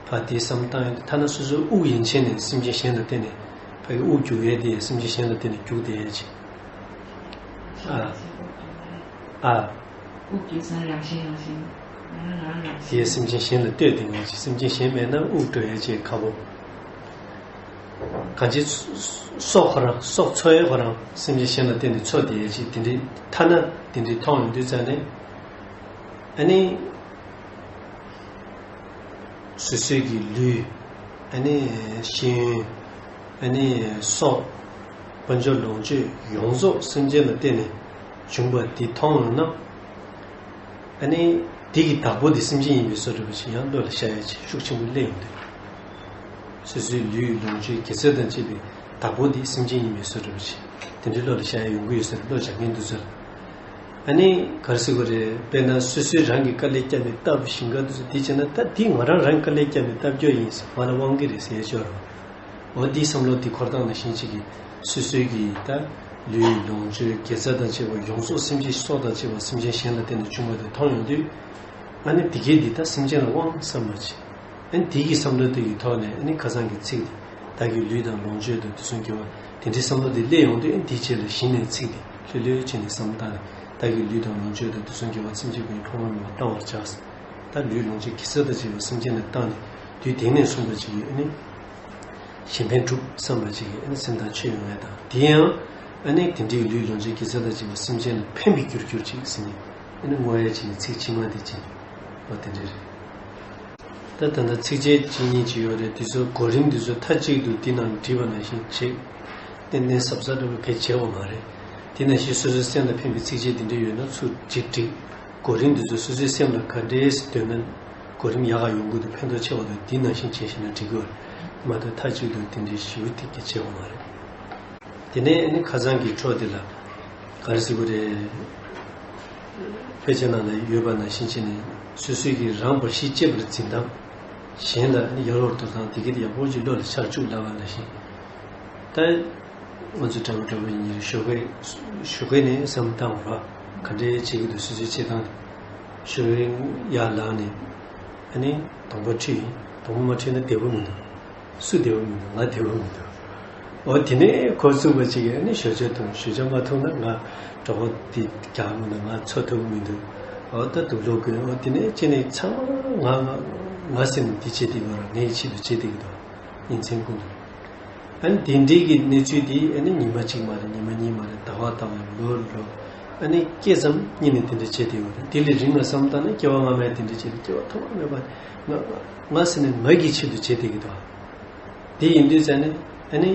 ཕར་དེ་བསམ་བཏང་ཡོང་དུས་ཐ་ན་སོ་སོའི་དབུགས་ཡན་ཆད་ནས་སེམས་ཅན་གཞན་ལ་བརྟེན་ནས་ཕ་གི་དབུགས་རྒྱུག་ཡས་དེ་སེམས་ཅན་གཞན་ལ་བརྟེན་ནས་རྒྱུག་བསྡད་ཡས་ཅིག་ཨ། ཨ། དབུགས་རྒྱུག་ས་རང་བཞིན་རང་བཞིན། ང་རང་རང་བཞིན། དེས་སེམས་ཅན་གཞན་ལ་ལྟོས་ཏེ་ངེས་ཅི། སེམས་ཅན་གཞན་མེད་ན་དབུགས་འགྲོ་ཡས་ཅིག་ཁག་པོ། གང་ཅི་སྲོག་ཁོ་རང་སྲོག་འཚོ་ཡས་ཁོ་རང་སེམས་ཅན་གཞན་ལ་བརྟེན་ནས་འཚོ་བསྡད་ཡས་ཅིག་དེ་འདྲའི་ཐ་ན་དེ་འདྲའི་མཐོང་ཡོང་དུས་ཙ་ནས། ཨ་ནི། སོ་སོའི་གི་ལུས། ཨ་ནི་ཤེས་ཡོན། ཨ་ནི་སྲོག་དཀོན་མཆོག་ལོངས་སྤྱོད་ཡོངས་རྫོགས་སེམས་ཅན་ལ་བརྟེན་ནས་བྱུང་བ་འདི་མཐོང་ཡོང་ན། ཨ་ནི་དེ་གི་བདག་པོ་དེ་སེམས་ཅན་ཡིན་པའི་བཟོ་འདྲ་བ་ཞིག་ཡང་བློ་ལ་ཤར་ཡ་ཅིག་ཤུགས་ཆེན་པོ་སླེབས་ཡོང་དུས། སོ་སོའི་ལུས་ལོངས་སྤྱོད་དགེ་རྩ་དང་བཅས་པའི་བདག་པོ་དེ་སེམས་ཅན་ཡིན་པའི་བཟོ་འདྲ་བ་ཞིག་དེ་འདྲའི་བློ་ལ་ཤར་ཡ་ཡོང་གི་ཡོད་ས་རེད། བློ་སྦྱང་མཁན་དེ་ཚོ་ལ། ཨ་ནི་ག་རེ་ཟེར་དགོས་རེད། དཔེར་ན་སོ་སོས་རང་གི་དཀའ་ལས་བརྒྱབ་ནས་བཏབ་ཞིང་ཁ་དུས་སུ་དེ་བྱས་ན་ད་འདི་ང་རང་རང་གི་དཀའ་ལས་བརྒྱབ་ནས་བཏབ་རྒྱུ་ཡིན་ཟེར་ང་ལ་དབང་གི་རེད་ཟེར་ཡ་ཅིག་ཡོད་རེད། འོ་འདི་བསམ་བློ་འདི་འཁོར་སྟངས་ནང་བཞིན་གཅིག་གིས་སོ་སོའི་གི་ད་ལུས་ལོངས་སྤྱོད་དགེ་རྩ་དང་བཅས་པ་ཡོངས་རྫོགས་སེམས་ཅན་སྲོག་དང་བཅས་པ་སེམས་ཅན་གཞན་ལ་བརྟེན་ནས་བྱུང་བ་དེ་མཐོང་ཡོང་དུས། ཨ་ནི་འདི་གས་འདི་ད་སེམས་ཅན་ལ་དབང་བསམ་པ་ཅིག་ཨ་ནི་དེ་གི་བསམ་བློ་དེ་གི་ཐོག་ནས་ཨ་ནི་ཁ་སང་གི་ཚིག་དེ། བདག་གི་ལུས་དང་ལོངས་སྤྱོད་དང་དུས་གསུམ་དགེ་བ་དེ་འདྲའི་བསམ་བློ་དེ་སླེབས་ཡོང་དུས་ཨ་ནི་དེའི་རྗེས་ལ་གཞི་ནས་ཚིག་དེ་ལྷོད་ལྷོད་བྱས་ནས་བསམ་བློ་བཏང་ནས་བདག་གི་ལུས་དང་ལོངས་སྤྱོད་དང་དུས་གསུམ་དགེ་བ་སེམས་ཅན་ཀུན་གྱི་ཕུང་པོ་མེད་པར་གཏང་བར་བྱ། ད་ལུས་ལོངས་སྤྱོད་དགེ་རྩ་དང་བཅས་པ་སེམས་ཅན་ལ་བཏང་ནས་དུས་དེང་ནས་བཟུང་བ་ཅིག་ཨ་ནི་གཞན་ཕན་སྒྲུབ་བསམ་པ་ཅིག་ཨ་ནི་སེམས་ཐག་ཆོད་ཡོང་ཡ་དང་དེ་ཡང་ཨ་ནི་དེ་འདྲའི་ལུས་ལོངས་སྤྱོད་དགེ་རྩ་དང་བཅས་པ་སེམས་ཅན་ལ་ཕན་པའི་རྒྱུར་གྱུར་ཅིག་ཟེར་ནས་ཨ་ནི་བསྔོ་ཡ་བྱས་ནས་ཚིག་ཕྱི་མ་དེ་བྱས་ནས་འོ་དེ་འདྲ་རེད། ད་ད་ལྟ་ཚིགས་བཅད་གཅིག་གཉིས་ཅིག་ཡོད་རེད། དེ་ཚོ་གོ་རིམ་དེ་ཚོ་མཐའ་གཅིག་ཏུ་འདི་ནང་བྲིས་པ་ནང་བཞིན་བྱེད། ཏན་ཏན་གཟབ་གཟབ་འདྲ་བོ་བེད་བྱེད་དགོས་མ་རེད། དེ་ནང་བཞིན་སོ་སོའི་སེམས་ལ་ཕན་པའི་ཚིགས་བཅད་འདི་འདྲ་ཡོད་ན་ཚུར་བྲིས་བྲིས། གོ་རིམ་འདི་ཚོ་སོ་སོའི་སེམས་ལ་ག་འདྲས་འདོད་ན་གོ་རིམ་ཡག་ག་ཡོང་གི་འདུག་ཕན་ཐོགས་ཆེ་བ་འདུག་འདི་ནང་བཞིན་བྱས་ཤེས་ན་འགྲིག་གི་རེད། མ་གཏོགས་མཐའ་གཅིག་ཏུ་དེ་འདྲའི་ཞེ་པོ་ཐིག་གི་བྱེད་དགོས་མ་རེད། དེ་ནས་ཨ་ནི་ཁ་སང་གི་འཕྲོ་དེ་ལ་ག་རེ་ཟེར་དགོས་རེད། དཔེ་ཆ་ནང་ལ་ཡོད་པ་ནང་བཞིན་བྱས་ནས་སོ་སོས་ཀྱིས་རང་འབའ་ཞིག་གཅེས་པར་འཛིན་སྟངས། གཞན་ལ་ཨ་ནི་ཡ་རབས་དོར་སྟངས་དེ་ག་དེ་ཡག་པོ་ཅིག་བློ་ལ་འཆར་བཅུག་ལབ་པ་ནང་བཞིན། ད་ང་ཚོ་འདྲ་པོ་འདྲ་པོ་ཡིན་ཞོགས་ཀས་ཞོགས་ཀས་ནས་བསམ་བཏང་བ་ག་འདྲའི་བྱེད་ཀྱི་འདུག་སོ་སོའི་བྱེད་སྟངས་ཞོགས་ཀས་ཡར་ལངས་ནས་ཨ་ནི་གདོང་པ་བཀྲུས་ཡིན། གདོང་པ་མ་བཀྲུས་ན་བདེ་པོ་མི་འདུག་སུ་བདེ་པོ་མི་འདུག་ང་བདེ་པོ་མི་འདུག་འོ་དེ་ནས་ཁོ་ཚུགས་པ་ཅིག་ཨ་ནི་ཞོར་ཇ་འཐུང་། ཞོར་ཇ་མ་འཐུང་ན་ང་གྲོད་ཁོག་དེ་རྒྱག་མི་འདུག་ང་འཚོ་ཐུབ་མི་འདུག་འོ་ད་དུག་ལོག་གི། འོ་དེ་ནས་ཅི་ནས་ཚང་མ་ང་ང་ང་ཟེར་ནས་འདི་བྱེད་དེ་ཡོད་ར། ངའི་ཆེད་དུ་བྱེད་དེ་གི་འདུག་ཉིན་མཚན་ཀུན་ཏུ། ཨ་ནི་དེ་འདྲའི་གི་གནས་ཚུལ་དེ་ཨ་ནི་ཉི་མ་གཅིག་མ་རེད། ཉི་མ་གཉིས་མ་རེད། ཟླ་བ་ཟླ་བ། ལོ་ལོ། ཨ་ནི་སྐྱེས་ཙམ་གཉིས་ནས་དེ་འདྲ་བྱེད་དེ་ཡོད་རེད། དེ་ལས་རིང་ལ་བསམ་བཏང་ན་སྐྱེ་བ་སྔ་མའི་དེ་འདྲ་བྱེད་དེ། སྐྱེ་བ་ཐོག་མ་མེད་པ་ང་ང་ཟེར་ནས་ང་གི་ཆེད་དུ་བྱེད་དེ་གི་འདུག་དེ་ཡིན་དུས་ཙང་ནས་ཨ་ནི་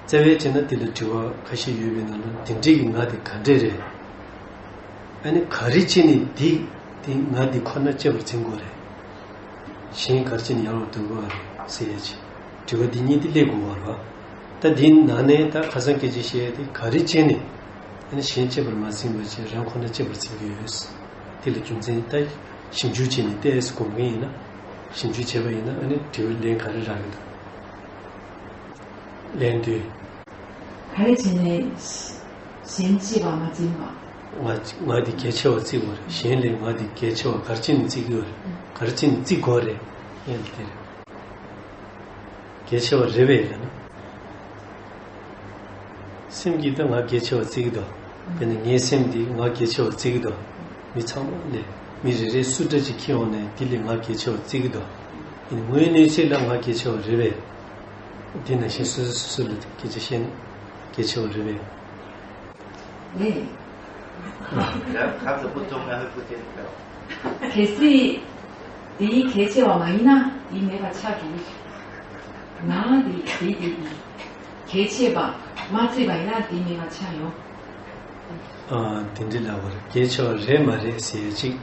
རྩ་བའི་བྱས་ན་དེ་ལ་དྲི་བ་ཁ་ཤས་ཡོད་པའི་ནང་ལ་དེ་འདྲའི་གི་ང་དེ་ག་འདྲས་རེད། ཨ་ནི་ག་རེ་བྱས་ནས་འདི་དེ་ང་འདི་ཁོ་ན་གཅེས་པར་འཛིན་དགོས་རེད། གཞན་ག་རེ་བྱས་ནས་ཡག་པོ་སྡོད་དགོས་རེད་ཟེར་ཡ་ཅིག་དྲི་བ་འདི་གཉིས་དེ་སླེབས་དགོས་པ་རེད་བ། ད་འདིའི་ནང་ནས་ད་ཁ་སང་སྐད་ཆ་བཤད་ཡ་དེ་ག་རེ་བྱས་ནས་ཨ་ནི་གཞན་གཅེས་པར་མ་འཛིན་པ་བྱས་རང་ཁོ་ན་གཅེས་པར་འཛིན་གྱི་ཡོད། དེ་ལ་རྒྱུ་མཚན་ད་ཞིབ་འཇུག་བྱས་ནས་ཏོག་ཙམ་སྒོམ་མཁན་ཡིན་ན། ཞིབ་འཇུག་བྱས་པ་ཡིན་ན་ཨ་ནི་དྲི་བའི་ལན་ག་རེ་རག་གི་འདུག་ལན་དུས། ག་རེ་བྱས་ནས་གཞན་གཅེས་པ་མ་འཛིན་པ། ང་ང་འདི་གལ་ཆེ་བ་བརྩི་དགོས་རེད། གཞན་ལས་ང་འདི་གལ་ཆེ་བ་ག་རེ་བྱས་ནས་བརྩི་གི་ཡོད་རེད། ག་རེ་བྱས་ནས་བརྩི་དགོས་རེད། ཡང་དེ་རེད། གལ་ཆེ་བ་རེད་པས་ལབ་ན། སེམས་ཀྱིས་ད་ང་གལ་ཆེ་བ་བརྩི་གི་འདུག་དཔེར་ན་ངའི་སེམས་འདི་ང་གལ་ཆེ་བ་བརྩི་གི་འདུག་མི་ཚང་མ་ལས་མི་རེ་རེ་སུ་འདྲ་ཅིག་འཁྱེར་ཡོང་ནས་འདི་ལས་ང་གལ་ཆེ་བ་བརྩི་གི་འདུག་ཡིན་དངོས་ཡོད་གནས་ཚུལ་ལ་ང་གལ་ཆེ་བ་རེད་པས། འདི་ནང་བཞིན་སོ་སོ་སོ་སོ་ལ་སྐད་ཆ་བཤད་ན་གལ་ཆེ་བ་རེད་པས། རེད། གལ་སྲིད་འདི་གལ་ཆེ་བ་མ་ཡིན་ན་འདི་མེད་པ་ཆགས་འགྲོ་གི། ང་འདི་འདི་འདི་འདི་གལ་ཆེ་བ་མ་བརྩིས་པ་ཡིན་ན་འདི་མེད་པ་ཆགས་ཡོང་། ཨ། དེ་འདྲ་ལབ་པ་རེད། གལ་ཆེ་བ་རེད་མ་རེད་ཟེར་ཡ་གཅིག་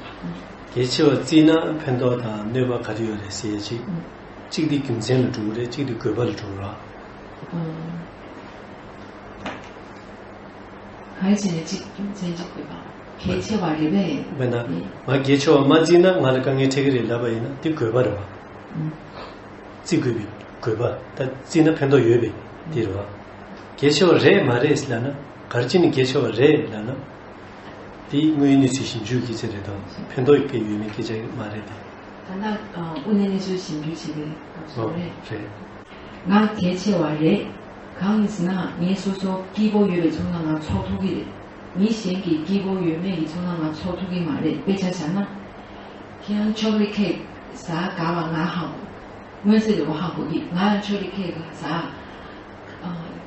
གལ་ཆེ་བ་བརྩིས་ན་ཕན་ཐོགས་དང་གནོད་པ་ག་རེ་ཡོད་རེད་ཟེར་ཡ་གཅིག་གཅིག་འདི་རྒྱུ་མཚན་ལ་འགྲོ་གི་རེད། གཅིག་འདི་དགོས་པ་ལ་འགྲོ་གི་རེད། གང་ཡིན་ཟེར་ན་གཅིག་རྒྱུ་མཚན་གཅིག་དགོས་པ། གལ་ཆེ་བ་རེད་པས། དཔེར་ན་ང་གལ་ཆེ་བ་མ་བརྩིས་ན་ང་ལ་དཀའ་ངལ་འཕྲད་ཀྱི་རེད་ལབ་པ་ཡིན་ན་དེ་དགོས་པ་རེད་བ། བརྩི་དགོས་པའི་དགོས་པ། ད་བརྩིས་ན་ཕན་ཐོགས་ཡོད་པའི་དེ་རེད་བ། གལ་ཆེ་བ་རེད་མ་རེད་ལབ་ན། ག་རེ་བྱས་ནས་གལ་ཆེ་བ་རེད་ལབ་ན། དེ་དངོས་ཡོད་གནས་ཚུལ་ཞིབ་འཇུག་གི་ཆེད་རེད་དམ། ཕན་ཐོགས་སྐད་ཡོད་མེད་སྐད་ཆ་མ་རེད་དེ། ད་ལྟ་དངོས་གནས་གནས་ཚུལ་ཞིབ་འཇུག་བྱེད་པའི་སྐབས་སུ་རེད། རེད། ང་གལ་ཆེ་བ་རེད། གང་ཡིན་ཟེར་ན་ངས་སོ་སོ་སྐྱིད་པོ་ཡོད་པའི་ཚོར་སྣང་ང་ཚོར་ཐུབ་ཀྱི་རེད། མི་གཞན་གྱིས་སྐྱིད་པོ་ཡོད་མེད་ཀྱི་ཚོར་སྣང་ང་ཚོར་ཐུབ་ཀྱི་མ་རེད། དཔེ་ཆ་བཞག་ན། ཁྱེད་རང་ཆོག་ལེ་ཁེག་ཟ་དགའ་བ་ང་ཧ་གོ། མངོན་གསལ་དོད་པོ་ཧ་གོ་གི། ང་ཡང་ཆོག་ལེ་ཁེག་ཟ་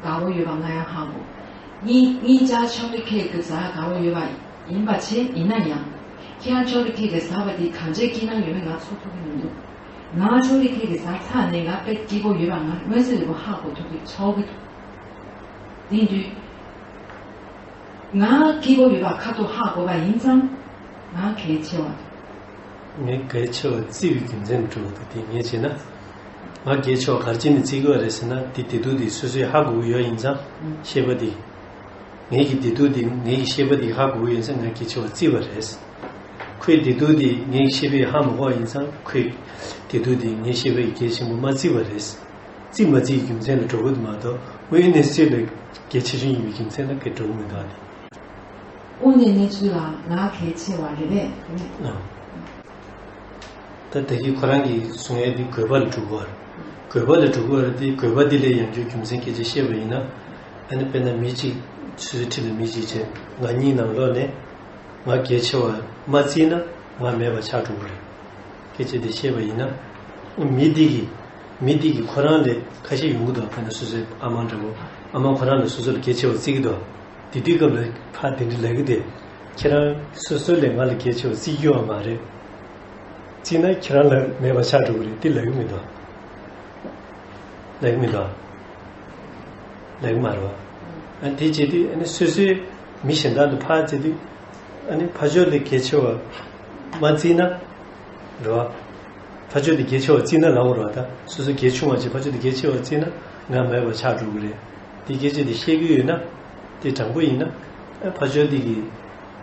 དགའ་བོ་ཡོད་པ་ང་ཡང་ཧ་གོ། གཉིས་གཉིས་ཆ་ཆོག་ལེ་ཁེག་ཟ་དགའ་བོ་ཡོད་པ་ཡིན་པ་བྱས་ཡིན་ན་ཡང་། ཁྱེད་རང་ཆོག་ལེ་ཁེག་ཟ་བ་དེ་གང་ཆེ་སྐྱིད་སྣང་ཡོད་མེད་ང་ཚོར་ཐུབ་ཀྱི་མི་འདུག་ང་ཆོག་ལེ་ཁེག་ཟ་ཚར་ནས་ང་དཔེ་སྐྱིད་པོ་ཡོད་པ་ང་མངོན་གསལ་དོད་པོ་ཧ་གོ་ཐུབ་ཀྱི་ཚོར་གྱི་འདུག་དེ་དུས། ང་སྐྱིད་པོ་ཡོད་པ་ཁ་ཐུག་ཧ་གོ་བ་ཡིན་ཙང་། ང་གལ་ཆེ་བ། ངས་གལ་ཆེ་བ་བརྩི་བའི་རྒྱུ་མཚན་དུ་འགྲོ་འདུག་དེ་ངས་བྱས་ན། ང་གལ་ཆེ་བ་ག་རེ་བྱས་ནས་བརྩི་དགོས་རེད་ཟེར་ན། དེ་བདེ་སྡུག་དེ་སོ་སོས་ཧ་གོ་གི་ཡོད་ཡིན་ཙང་། ཤེས་པ་དེ། ངེད་ཀྱི་བདེ་སྡུག་དེ་ངེད་ཀྱི་ཤེས་པ་དེ་ཧ་གོ་གི་ཡོད་ཙང་ང་གལ་ཆེ་བ་བརྩིས་པ་རེད། ཁོའི་བདེ་སྡུག་དེ་ངེད་ཀྱི་ཤེས་པས་ཧ་མ་གོ་བ་ཡིན་ཙང་ཁོའི་བདེ་སྡུག་དེ་ངའི་ཤེས་པ་ཡིས་གལ་ཆེན་པོ་མ་བརྩིས་པ་རེད། བརྩི་མ་བརྩིའི་རྒྱུ་མཚན་ལ་འགྲོ་གི་འདུག་མ་གཏོགས་དངོས་ཡོད་གནས་ཚུལ་ལ་གལ་ཆེ་ཆུང་ཡིན་པའི་རྒྱུ་མཚན་ལ་གལ་འགྲོ་གི་མི་འདུག་ཨ་ནི། དངོས་གནས་གནས་ཚུལ་ལ་ང་གལ་ཆེ་བ་རེད་པས། ཨ། ད་ད་གིན་ཁོ་རང་གིས་གསུང་ཡས་དེ་དགོས་པ་ལ་འགྲོ་གི་རེད། དགོས་པ་ལ་འགྲོ་གི་རེད་དེ། དགོས་པ་དེ་ལས་ཡང་བསྐྱར་རྒྱུ་མཚན་སྐད་ཆ་བཤད་པ་ཡིན་ན། ཨ་ནི་དཔེར་ན་མི་གཅིག་ཆུ་ཚོད་ཁྲི་ལ་མི་གཅིག་བྱས་ང་གཉིས་ནང་ལོགས་ནས་ང་གལ་ཆེ་བ་མ་བརྩིས་ན་ང་མེད་པ་ཆགས་འགྲོ་གི་རེད། སྐད་ཆ་དེ་བཤད་པ་ཡིན་ན། མི་དེ་གིས་མི་དེ་གིས་ཁོ་རང་ལས་ཁ་ཤས་ཡོང་གི་འདུག་དཔེར་ན་སོ་སོའི་ཨ་མ་འདྲ་པོ། ཨ་མ་ཁོ་རང་ལ་སོ་སོ་ལ་གལ་ཆེ་བ་བརྩི་གི་འདུག་དེ་དུས་སྐབས་ལ་ཕར་དེ་འདྲ་ལབ་གི་དེ། ཁྱེད་རང་སོ་སོ་ལས་ང་ལ་གལ་ཆེ་བ་བརྩི་རྒྱུ་ཡོད་མ་རེད། བརྩིས་ན་ཁྱེད་རང་ལ་མེད་པ་ཆགས་འགྲོ་གི་རེད། དེ་ལབ་གི་མི་འདུག་ལབ་གི་མི་འདུག་ལབ་གི་མ་རེད་པ། ཨ་དེ་བྱེད་དུས་ཨ་ནི་སོ་སོའི་མི་གཞན་དག་ལ་ཕར་བརྩི་དུས། ཨ་ནི་ཕར་ཕྱོགས་ལ་གལ་ཆེ་བ་མ་བརྩིས་ན། རེད་པ། ཕར་ཕྱོགས་དེ་གལ་ཆེ་བ་བརྩིས་ན་ལབ་དགོས་རེད་པ། ད་སོ་སོ་གལ་ཆུང་བ་བྱས་ཕར་ཕྱོགས་དེ་གལ་ཆེ་བ་བརྩིས་ན་ང་མེད་པ་ཆགས་འགྲོ་གི་རེད། དེ་སྐད་ཆ་དེ་བཤད་ཀྱི་ཡོད་ན། དེ་དྲང་པོ་ཡིན་ན། ཨ་ཕར་ཕྱོགས་དེ་གིས་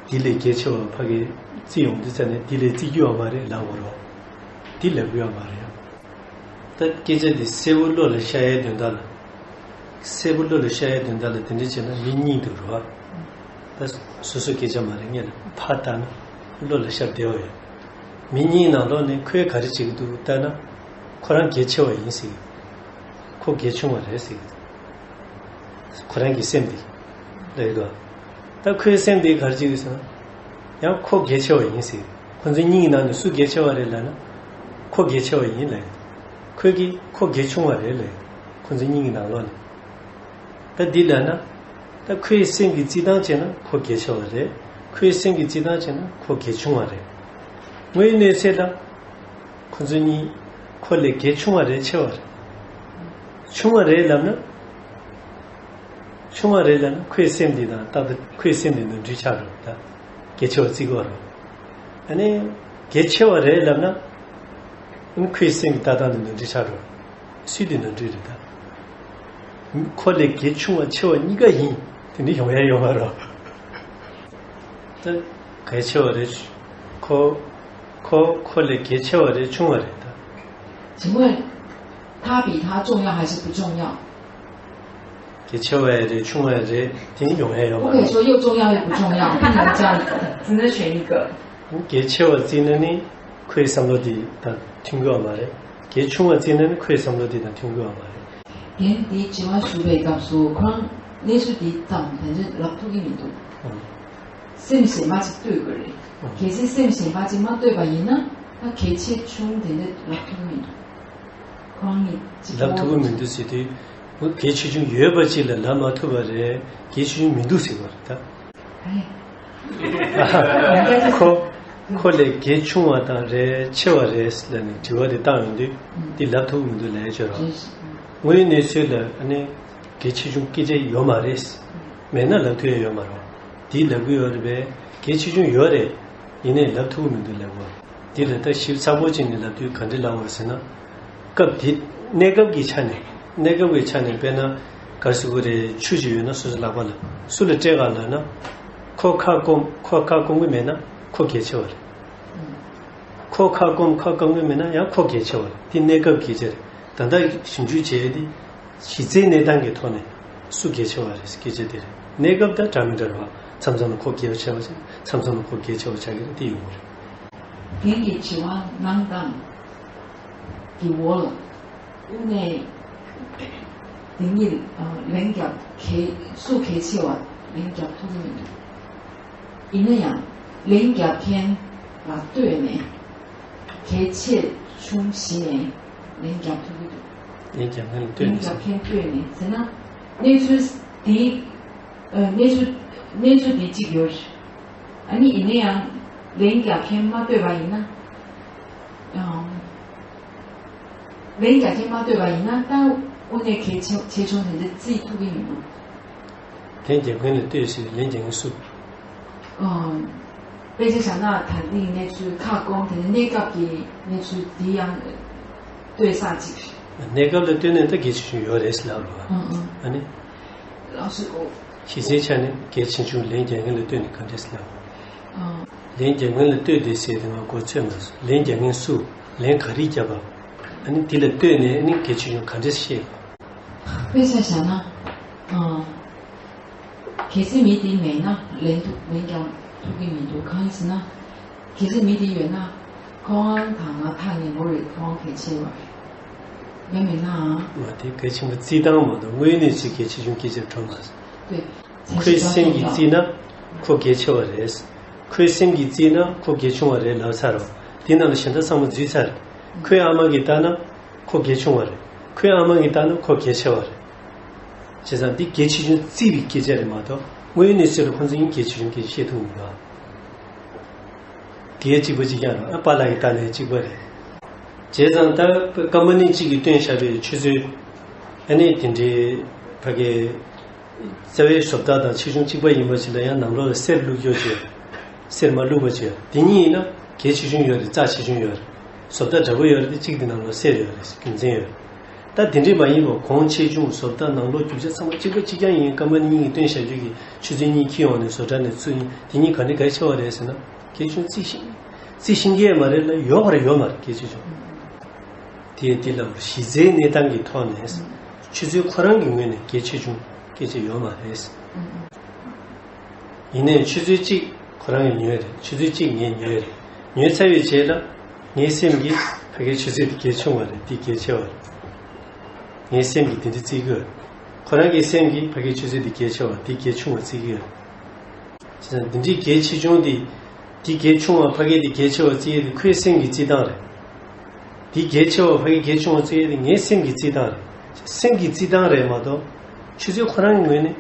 དེ་ལས་གལ་ཆེ་བ་ཕ་གིར་བརྩིས་ཡོང་དུས་ཙ་ནས་དེ་ལས་བརྩི་རྒྱུ་ཡོད་མ་རེད་ལབ་དགོས་རེད་པ། དེ་ལབ་ཀྱི་ཡོད་མ་རེད་ཡ། ད་སྐད་ཆ་དེ་གསལ་པོ་བློ་ལ་ཤར་ཡའི་དོན་དག་ལ། གསལ་པོ་བློ་ལ་ཤར་ཡའི་དོན་དག་ལ་དེ་འདྲ་བྱས་ན་མི་གཉིད་འདུག་རེད་པ། ད་སོ་སོ་སྐད་ཆ་མ་རེད། སྔོན་ལ་ཕར་བལྟས་ན་བློ་ལ་ཤར་བདེ་བ་ཡོད། མི་གཉིས་ནང་ལོགས་ནས་ཁོས་ག་རེ་བྱེད་ཀྱི་འདུག་བལྟས་ན། ཁོ་རང་གལ་ཆེ་བ་ཡིན་ཟེར་གྱི་འདུག་ཁོ་གལ་ཆུང་བ་རེད་ཟེར་གྱི་འདུག་ཁོ་རང་གི་སེམས་དེ་ལབ་ཡོད་དོ། ད་ཁོའི་སེམས་དེ་ག་རེ་བྱེད་ཀྱི་ཟེར་ན། ཡང་ཁོ་གལ་ཆེ་བ་ཡིན་ཟེར། ཁོ་ཚོའི་གཉིས་ཀྱི་ནང་ནས་སུ་གལ་ཆེ་བ་རེད་ལབ་ན། ཁོ་གལ་ཆེ་བ་ཡིན་ལབ་ཡོད། ཁོས་ཀྱིས་ཁོ་གལ་ཆུང་བ་རེད་ལབ་ཡོད། ཁོ་ཚོའི་གཉིས་ཀྱི་ནང་ལོགས་ནས། ད་འདི་ལབ་ན། ད་ཁོའི་སེམས་ཀྱི་རྩིས་སྟངས་བྱས་ན་ཁོ་གལ་ཆེ་བ་རེད། ཁོའི་སེམས་ཀྱི་རྩིས་སྟངས་བྱས་ན་ཁོ་གལ་ཆུང་བ་རེད། དངོས་ཡོད་གནས་ཚད་ལ། ཁོ་ཚོ་གཉིས་ཁོ་ལས་གལ་ཆུང་བ་རེད་ཆེ་བ་རེད། ཆུང་བ་རེད་ལབ་ན། ཆུང་བ་རེད་ལབ་ན་ཁོའི་སེམས་འདི་དང་ཏག་ཏག་ཁོའི་སེམས་འདི་ནོར་འཁྲུལ་ཆགས་འགྲོ་ད། གལ་ཆེ་བ་བརྩི་དགོས་རེད། ཨ་ནི། གལ་ཆེ་བ་རེད་ལབ་ན། ཨ་ནི་ཁོའི་སེམས་ཀྱི་ལྟ་སྟངས་འདི་ནོར་འཁྲུལ་ཆགས་འགྲོ། སུས་དེ་ནོར་འཁྲུལ་རེད་ད། ཁོ་ལས་གལ་ཆུང་བ་ཆེ་བ་གཉིས་ཀ་ཡིན། དེ་འདྲ་ཡོང་ཡ་ཡོད་མ་རེད། ད། གལ་ཆེ་བ་རེད། ཁོ། ཁོ་ཁོ་ལས་གལ་ཆེ་བ་རེད་ཆུང་བ་རེད་ད། 请问他比他重要还是不重要？ གལ་ཆེ་བ་ཡ་རེད་ཆུང་བ་ཡ་རེད། དེ་ཡོང་ཡ་ཡོད་མ་རེད། 不可以说又重要又不重要，不能这样子。 གལ་ཆེ་བ་བརྩིས་ན་ནི་ཁོའི་བསམ་བློ་དེ་དང་མཐུན་གྱི་ཡོད་མ་རེད། གལ་ཆུང་བ་བརྩིས་ན་ནི་ཁོའི་བསམ་བློ་དེ་དང་མཐུན་གྱི་ཡོད་མ་རེད། རྒན་འདིས་དྲི་བ་ཞུ་བའི་སྐབས་སུ་ཁོ་རང་གནས་ཚུལ་འདི་ཙམ་དེ་འདྲ་ལབ་ཐུབ་ཀྱི་མི་འདུག་ཨང་། སེམས་གཞན་པ་ཅིག་ལྟོས་དགོས་རེད། ཨང་། གལ་སྲིད་སེམས་གཞན་པ་ཅིག་མ་ལྟོས་པ་ཡིན་ན་ད་གལ་ཆེ་ཆུང་དེ་འདྲ་ལབ་ཐུབ་ཀྱི་མི་འདུག་ཁོ་རང་གཉིས་གཅིག་པ། ལབ་ཐུབ་ཀྱི་མི་འདུག་ཟེར་དུས། འོ་གལ་ཆེ་ཆུང་ཡོད་པ་ཅིག་ལ་ལབ་མ་ཐུབ་པ་རེད། གལ་ཆེ་ཆུང་མི་འདུག་ཟེར་བ་རེད་ད། ཨེ། ཁོ། ཁོ་ལས་གལ་ཆུང་བ་དང་རེད་ཆེ་བ་རེད་ལབ་ནས་དྲི་བ་དེ་བཏང་ཡོང་དུས། འདི་ལབ་ཐུབ་ཀྱི་མི་འདུག་ལབ་ཡ་ཅིག་ཡོད་རེད། དངོས་ཡོད་གནས་ཚུལ་ལ་ཨ་ནི། གལ་ཆེ་ཆུང་སྐད་ཆ་ཡོད་མ་རེད། མེད་ན་ལབ་ཐུབ་ཡ་ཡོད་མ་རེད། འདི་ལབ་གི་ཡོད་རེད་པས། གལ་ཆེ་ཆུང་ཡོད་རེད། ཡིན་ནའི་ལབ་ཐུབ་ཀྱི་མི་འདུག་ལབ་དགོས། འདི་ལ་ད་ཞིབ་ཚགས་པོ་བྱས་ནས་ལབ་དུས་ག་འདྲ་ལབ་དགོས་ཟེར་ན། སྐབས་དེ། གནས་སྐབས་ཀྱི་ཆ་ནས། གནས་སྐབས་ཀྱི་ཆ་ནས་དཔེར་ན། ག་རེ་ཟེར་དགོས་རེད། ཆུ་ཅིག་ཡོད་ན་སོ་སོའི་ལག་པ་ལ། སུ་ལ་སྤྲད་ག་ལབ་ན། ཁོ་ཁ་སྐོམ། ཁོ་ཁ་སྐོམ་གྱི་མེད་ན་ཁོ་གལ་ཆེ་བ་རེད། ཁོ་ཁ་སྐོམ། ཁ་སྐོམ་གྱི་མེད་ན་ཡང་ཁོ་གལ་ཆེ་བ་རེད། དེ་གནས་སྐབས་ཀྱི་ཆ་རེད། ད་ལྟ་ཞིབ་འཇུག་བྱས་ཏེ། གཞི་རྩའི་གནས་སྟངས་ཀྱི་ཐོག་ནས་སུ་གལ་ཆེ་བ་རེད་སྐད་ཆ་དེ་རེད། གནས་སྐབས་དང་འདྲ་མི་འདྲ་རེད་བ། མཚམས་མཚམས་ལ་ཁོ་གལ་ཆེ་བ་ཞིག་མཚམས་མཚམས་ལ་ཁོ་གལ་ཆེ་བ་ཆགས་ཀྱི་རེད། དེ་ཡོང་གི་རེད། རྒན་གྱི་དྲི་བ་གནང་སྟངས་ཀྱི་འོག་ལ་དངོས་གནས་དེ་ཉིད་ལན་རྒྱབ་གལ་སུ་གལ་ཆེ་བ་ལན་རྒྱབ་ཐུབ་ཀྱི་མི་འདུག་ཡིན་ན་ཡང་ལན་རྒྱབ་མཁན་ལ་ལྟོས་ནས་གལ་ཆེ་ཆུང་གཞི་ནས་ལན་རྒྱབ་ཐུབ་ཀྱི་འདུག་ལན་རྒྱབ་མཁན་ལ་ལན་ལྟོས་ནས་རྒྱབ་མཁན་ལྟོས་ནས་ཟེར་ན། གནས་ཚུལ་འདི། ཨ། གནས་ཚུལ། གནས་ཚུལ་འདི་གཅིག་ཡོད། ཨ་ནི་ཡིན་ན་ཡང་ལན་རྒྱབ་མཁན་མ་ལྟོས་པ་ཡིན་ན། ཨ། ལན་རྒྱབ་མཁན་མ་ལྟོས་པ་ཡིན་ན་ད་དངོས་གནས་གལ་ཆེ་ཆེ་ཆུང་དེ་འདྲ་བརྩི་ཐུབ་ཀྱི་མི་འདུག་ལན་རྒྱབ་མཁན་ལ་ལྟོས་ཟེར། ལན་རྒྱབ་མཁན་སུ། ཨ། དཔེ་ཆ་བཞག་ན་ད་ལྟའི་གནས་ཚུལ་ཁ་སྐོམ་དེ་ནི་གནས་སྐབས་ཀྱི་གནས་ཚུལ་འདི་ཡང་ལྟོས་ས་གཅིག་རེད། གནས་སྐབས་ལ་ལྟོས་ནས་ད་གལ་ཆེ་ཆུང་ཡོད་རེད་ཟེར་ལབ་རོགས། ཨང་ཨང་། ཨ་ནི། ལགས་སོ། གཞི་རྩའི་ཆ་ནས་གལ་ཆེ་ཆུང་ལན་རྒྱག་མཁན་ལ་ལྟོས་ནས་ག་འདྲས་ཟེར་ལབ་རོགས། ཨང་། ལན་རྒྱག་མཁན་ལ་ལྟོས་ཏེ་ཟེར་དེ་ང་མགོ་ཚོས་མ་སོང་། ལན་རྒྱག་མཁན་སུ། ལན་ག་རེ་བརྒྱབ་པ། ཨ་ནི་དེ་ལ་ལྟོས་ནས་ཨ་ནི་གལ་ཆེ་ཆུང་ག་འདྲས་ཤེས་པ། དཔེ་ཆ་བཞག་ན། ཨང་། གལ་སྲིད་མི་དེ་མེད་ན་ལན་ཐུབ་ལན་རྒྱག་ཐུབ་ཀྱི་མི་འདུག་གང་ཡིན་ཟེར་ན། གལ་སྲིད་མི་དེ་ཡོད་ན། ཁོང་དང་ང་ཐག་ཉེ་པོ་རེད། ཁོང་གལ་ཆེ་བ་རེད། ཡང་མིན་ནའང་། ང་དེ་གལ་ཆེན་པོ་བརྩི་སྟངས་མ་གཏོགས་དངོས་གནས་ཅིག་གལ་ཆེ་ཆུང་སྐད་ཆ་འགྲོ་མ་སོང་། དེ། ཁོའི་སེམས་ཀྱིས་བརྩིས་ན་ཁོ་གལ་ཆེ་བ་རེད། ཁོའི་སེམས་ཀྱིས་བརྩིས་ན་ཁོ་གལ་ཆུང་བ་རེད་ལབ་ཚར་རོ། དེ་ནང་ལ་གཞན་དག་ཚང་མ་འཛུལ་ཚར་རེད། ཁོའི་ཨ་མ་གིས་ལྟ་ན་ཁོ་གལ་ཆུང་བ་རེད། ཁོའི་ཨ་མ་གིས་ལྟ་ན་ཁོ་གལ་ཆེ་བ་རེད། བྱས་ཙང་འདི་གལ་ཆེ་ཆུང་བརྩི་བའི་སྐད་ཆ་རེད་མ་གཏོགས་དངོས་ཡོད་གནས་ཚུལ་ལ་ཁོ་ཚོ་གཉིས་གལ་ཆེ་ཆུང་སྐད་ཆ་བཤད་ཐུབ་མི་འདུག་ཨ། དེ་གཅིག་པ་གཅིག་རྐྱང་རེད། ཨ་པཱ་ལགས་ཀྱིས་ལྟ་ནའི་གཅིག་པ་རེད། བྱས་ཙང་ད་ཀམ་པ་ནི་གཅིག་གིས་བཏོན་བཞག་པའི་ཆུ་ཚོད། ཨ་ནི་དེ་འདྲའི་ཕ་གི་རྩ་བའི་བཟོ་ལྟ་དང་ཆེ་ཆུང་གཅིག་པ་ཡིན་པ་ཞིག་ལ་ཡང་ནང་ལོགས་ལ་གསེར་བླུགས་ཀྱོག་བྱས། གསེར་མ་བླུགས་པ་བྱས། དེ་གཉིས་ཡིན་ན་གལ་ཆེ་ཆུང་ཡོད་རེད། རྩ་ཆེ་ཆུང་ཡོད་རེད། བཟོ་ལྟ་འདྲ་པོ་ཡོད་རེད་དེ་གཅིག་དེ་ནང་ལོགས་གསེར་ཡོད་རེད། རྒྱུ་མཚན་ཡོད་རེད། ད་དེ་འདྲས་མ་ཡིན་པར་གོང་ཆེ་ཆུང་བཟོ་ལྟ་ནང་ལོགས་རྒྱུ་ཆ་ཚང་མ་གཅིག་པ་གཅིག་རྐྱང་ཡིན། ཀམ་པ་ནི་གཉིས་ཀྱིས་བཏོན་བཞག་རྒྱུ་གི་ཆུ་ཚོད་གཉིས་འཁྱེར་ཡོང་ནས་བཟོ་གྲྭ་ནས་ཚུར་ཡིན། དེ་གཉིས་ག་འདྲ་གལ་ཆེ་བ་རེད་ཟེར་ན། གལ་ཆུང་རྩི་ཤིང་རྩི་ཤིང་གི་མ་རེད་ལ་ཡོད་པར་ཡོད་མ་རེད། གལ་ཆེ་ཆུང་། དེ་དེ་ལ་གཞི་རྩའི་གནས་སྟངས་ཀྱི་ཐོག་ནས་ཆུ་ཚོད་ཁོ་རང་གི་ངོས་ནས་གལ་ཆེ་ཆུང་སྐད་ཆ་ཡོད་མ་རེད། ཡིན་ནའི་ཆུ་ཚོད་གཅིག་ཁོ་རང་གིས་ཉོས་རེད། ཆུ་ཚོད་གཅིག་ངས་ཉོས་རེད། ཉོས་ཚར་བའི་རྗེས་ལ་ངའི་སེམས་ཀྱིས་ཕ་གིའི་ཆུ་ཚོད་དེ་གལ་ཆུང་བ་རེད། དེ་གལ་ཆེ་བ་རེད། ངའི་སེམས་ཀྱིས་དེ་འདྲ་བརྩི་གི་ཡོད། ཁོ་རང་གི་སེམས་ཀྱིས་ཕ་གིའི་ཆུ་ཚོད་འདི་གལ་ཆེ་བ། འདི་གལ་ཆུང་བ་བརྩི་གི་ཡོད། བྱས་ཙང་འདི་འདྲའི་གལ་ཆེ་ཆུང་འདི། འདི་གལ་ཆུང་བ་ཕ་གི་འདི་གལ་ཆེ་བ་བརྩི་ཡས་འདི་ཁོའི་སེམས་ཀྱི་བརྩི་སྟངས་རེད། འདི་གལ་ཆེ་བ་ཕ་གི་གལ་ཆུང་བ་བརྩི་ཡས་འདི་ངའི་སེམས་ཀྱི་བརྩི་སྟངས་རེད། སེམས་ཀྱི་བརྩི་སྟངས་རེད་མ་གཏོགས། ཆུ་ཚོད་ཁོ་རང་གི་ངོས་ནས།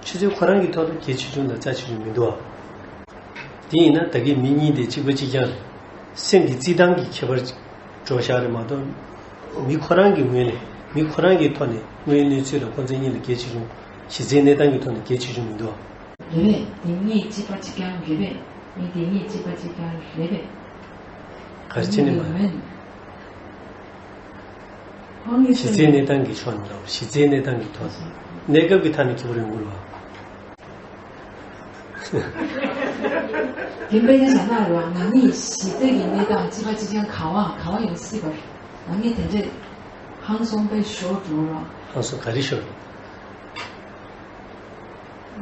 ཆུ་ཚོད་ཁོ་རང་གི་ཐོག་ལ་གལ་ཆེ་ཆུང་དང་རྩ་ཆེ་ཆུང་མི་འདུག་ཨ། དེ་ཡིན་ན་ད་གིན་མི་གཉིས་དེ་གཅིག་པ་གཅིག་རྐྱང་རེད། སེམས་ཀྱི་བརྩི་སྟངས་ཀྱི་ཁྱད་པར་ཅིག་འགྲོ་བཞག་རེད་མ་གཏོགས། མི་ཁོ་རང་གི་ངོས་ནས། མི་ཁོ་རང་གི་ཐོག་ནས་དངོས་ཡོད་གནས་ཚུལ་ལ་ཁོ་ཚོ་གཉིས་ལ་གལ་ཆེ་ཆུང་། གཞི་རྩའི་གནས་སྟངས་ཀྱི་ཐོག་ནས་གལ་ཆེ་ཆུང་མི་འདུག་ཨ། རེད་པས། དེ་གཉིས་གཅིག་པ་གཅིག་རྐྱང་རེད་པས། མི་དེ་གཉིས་གཅིག་པ་གཅིག་རྐྱང་རེད་པས། ག་རེ་བྱས་ནས་མ་རེད། གཞི་རྩའི་གནས་སྟངས་ཀྱི་ཕྱོགས་ནས་ལབ། གཞི་རྩའི་གནས་སྟངས་ཀྱི་ཐོག་ནས། གནས་སྐབས་ཀྱི་མཐའ་ནས་ཁྱད་པར་ཡོང་གི་རེད་པ། དེ་དཔེ་ཆ་བཞག་ན་རེད་པ། ང་གཉིས་གཞི་རྩའི་གི་གནས་སྟངས་གཅིག་པ་གཅིག་རྐྱང་ག་པར་ག་པར་ཡོང་སྲིད་པ་རེད། ང་གཉིས་དེ་འདྲས་ཧང་སང་དཔེ་ཤོར་འགྲོ་ར། ཧང་སང་ག་རེ་ཤོར།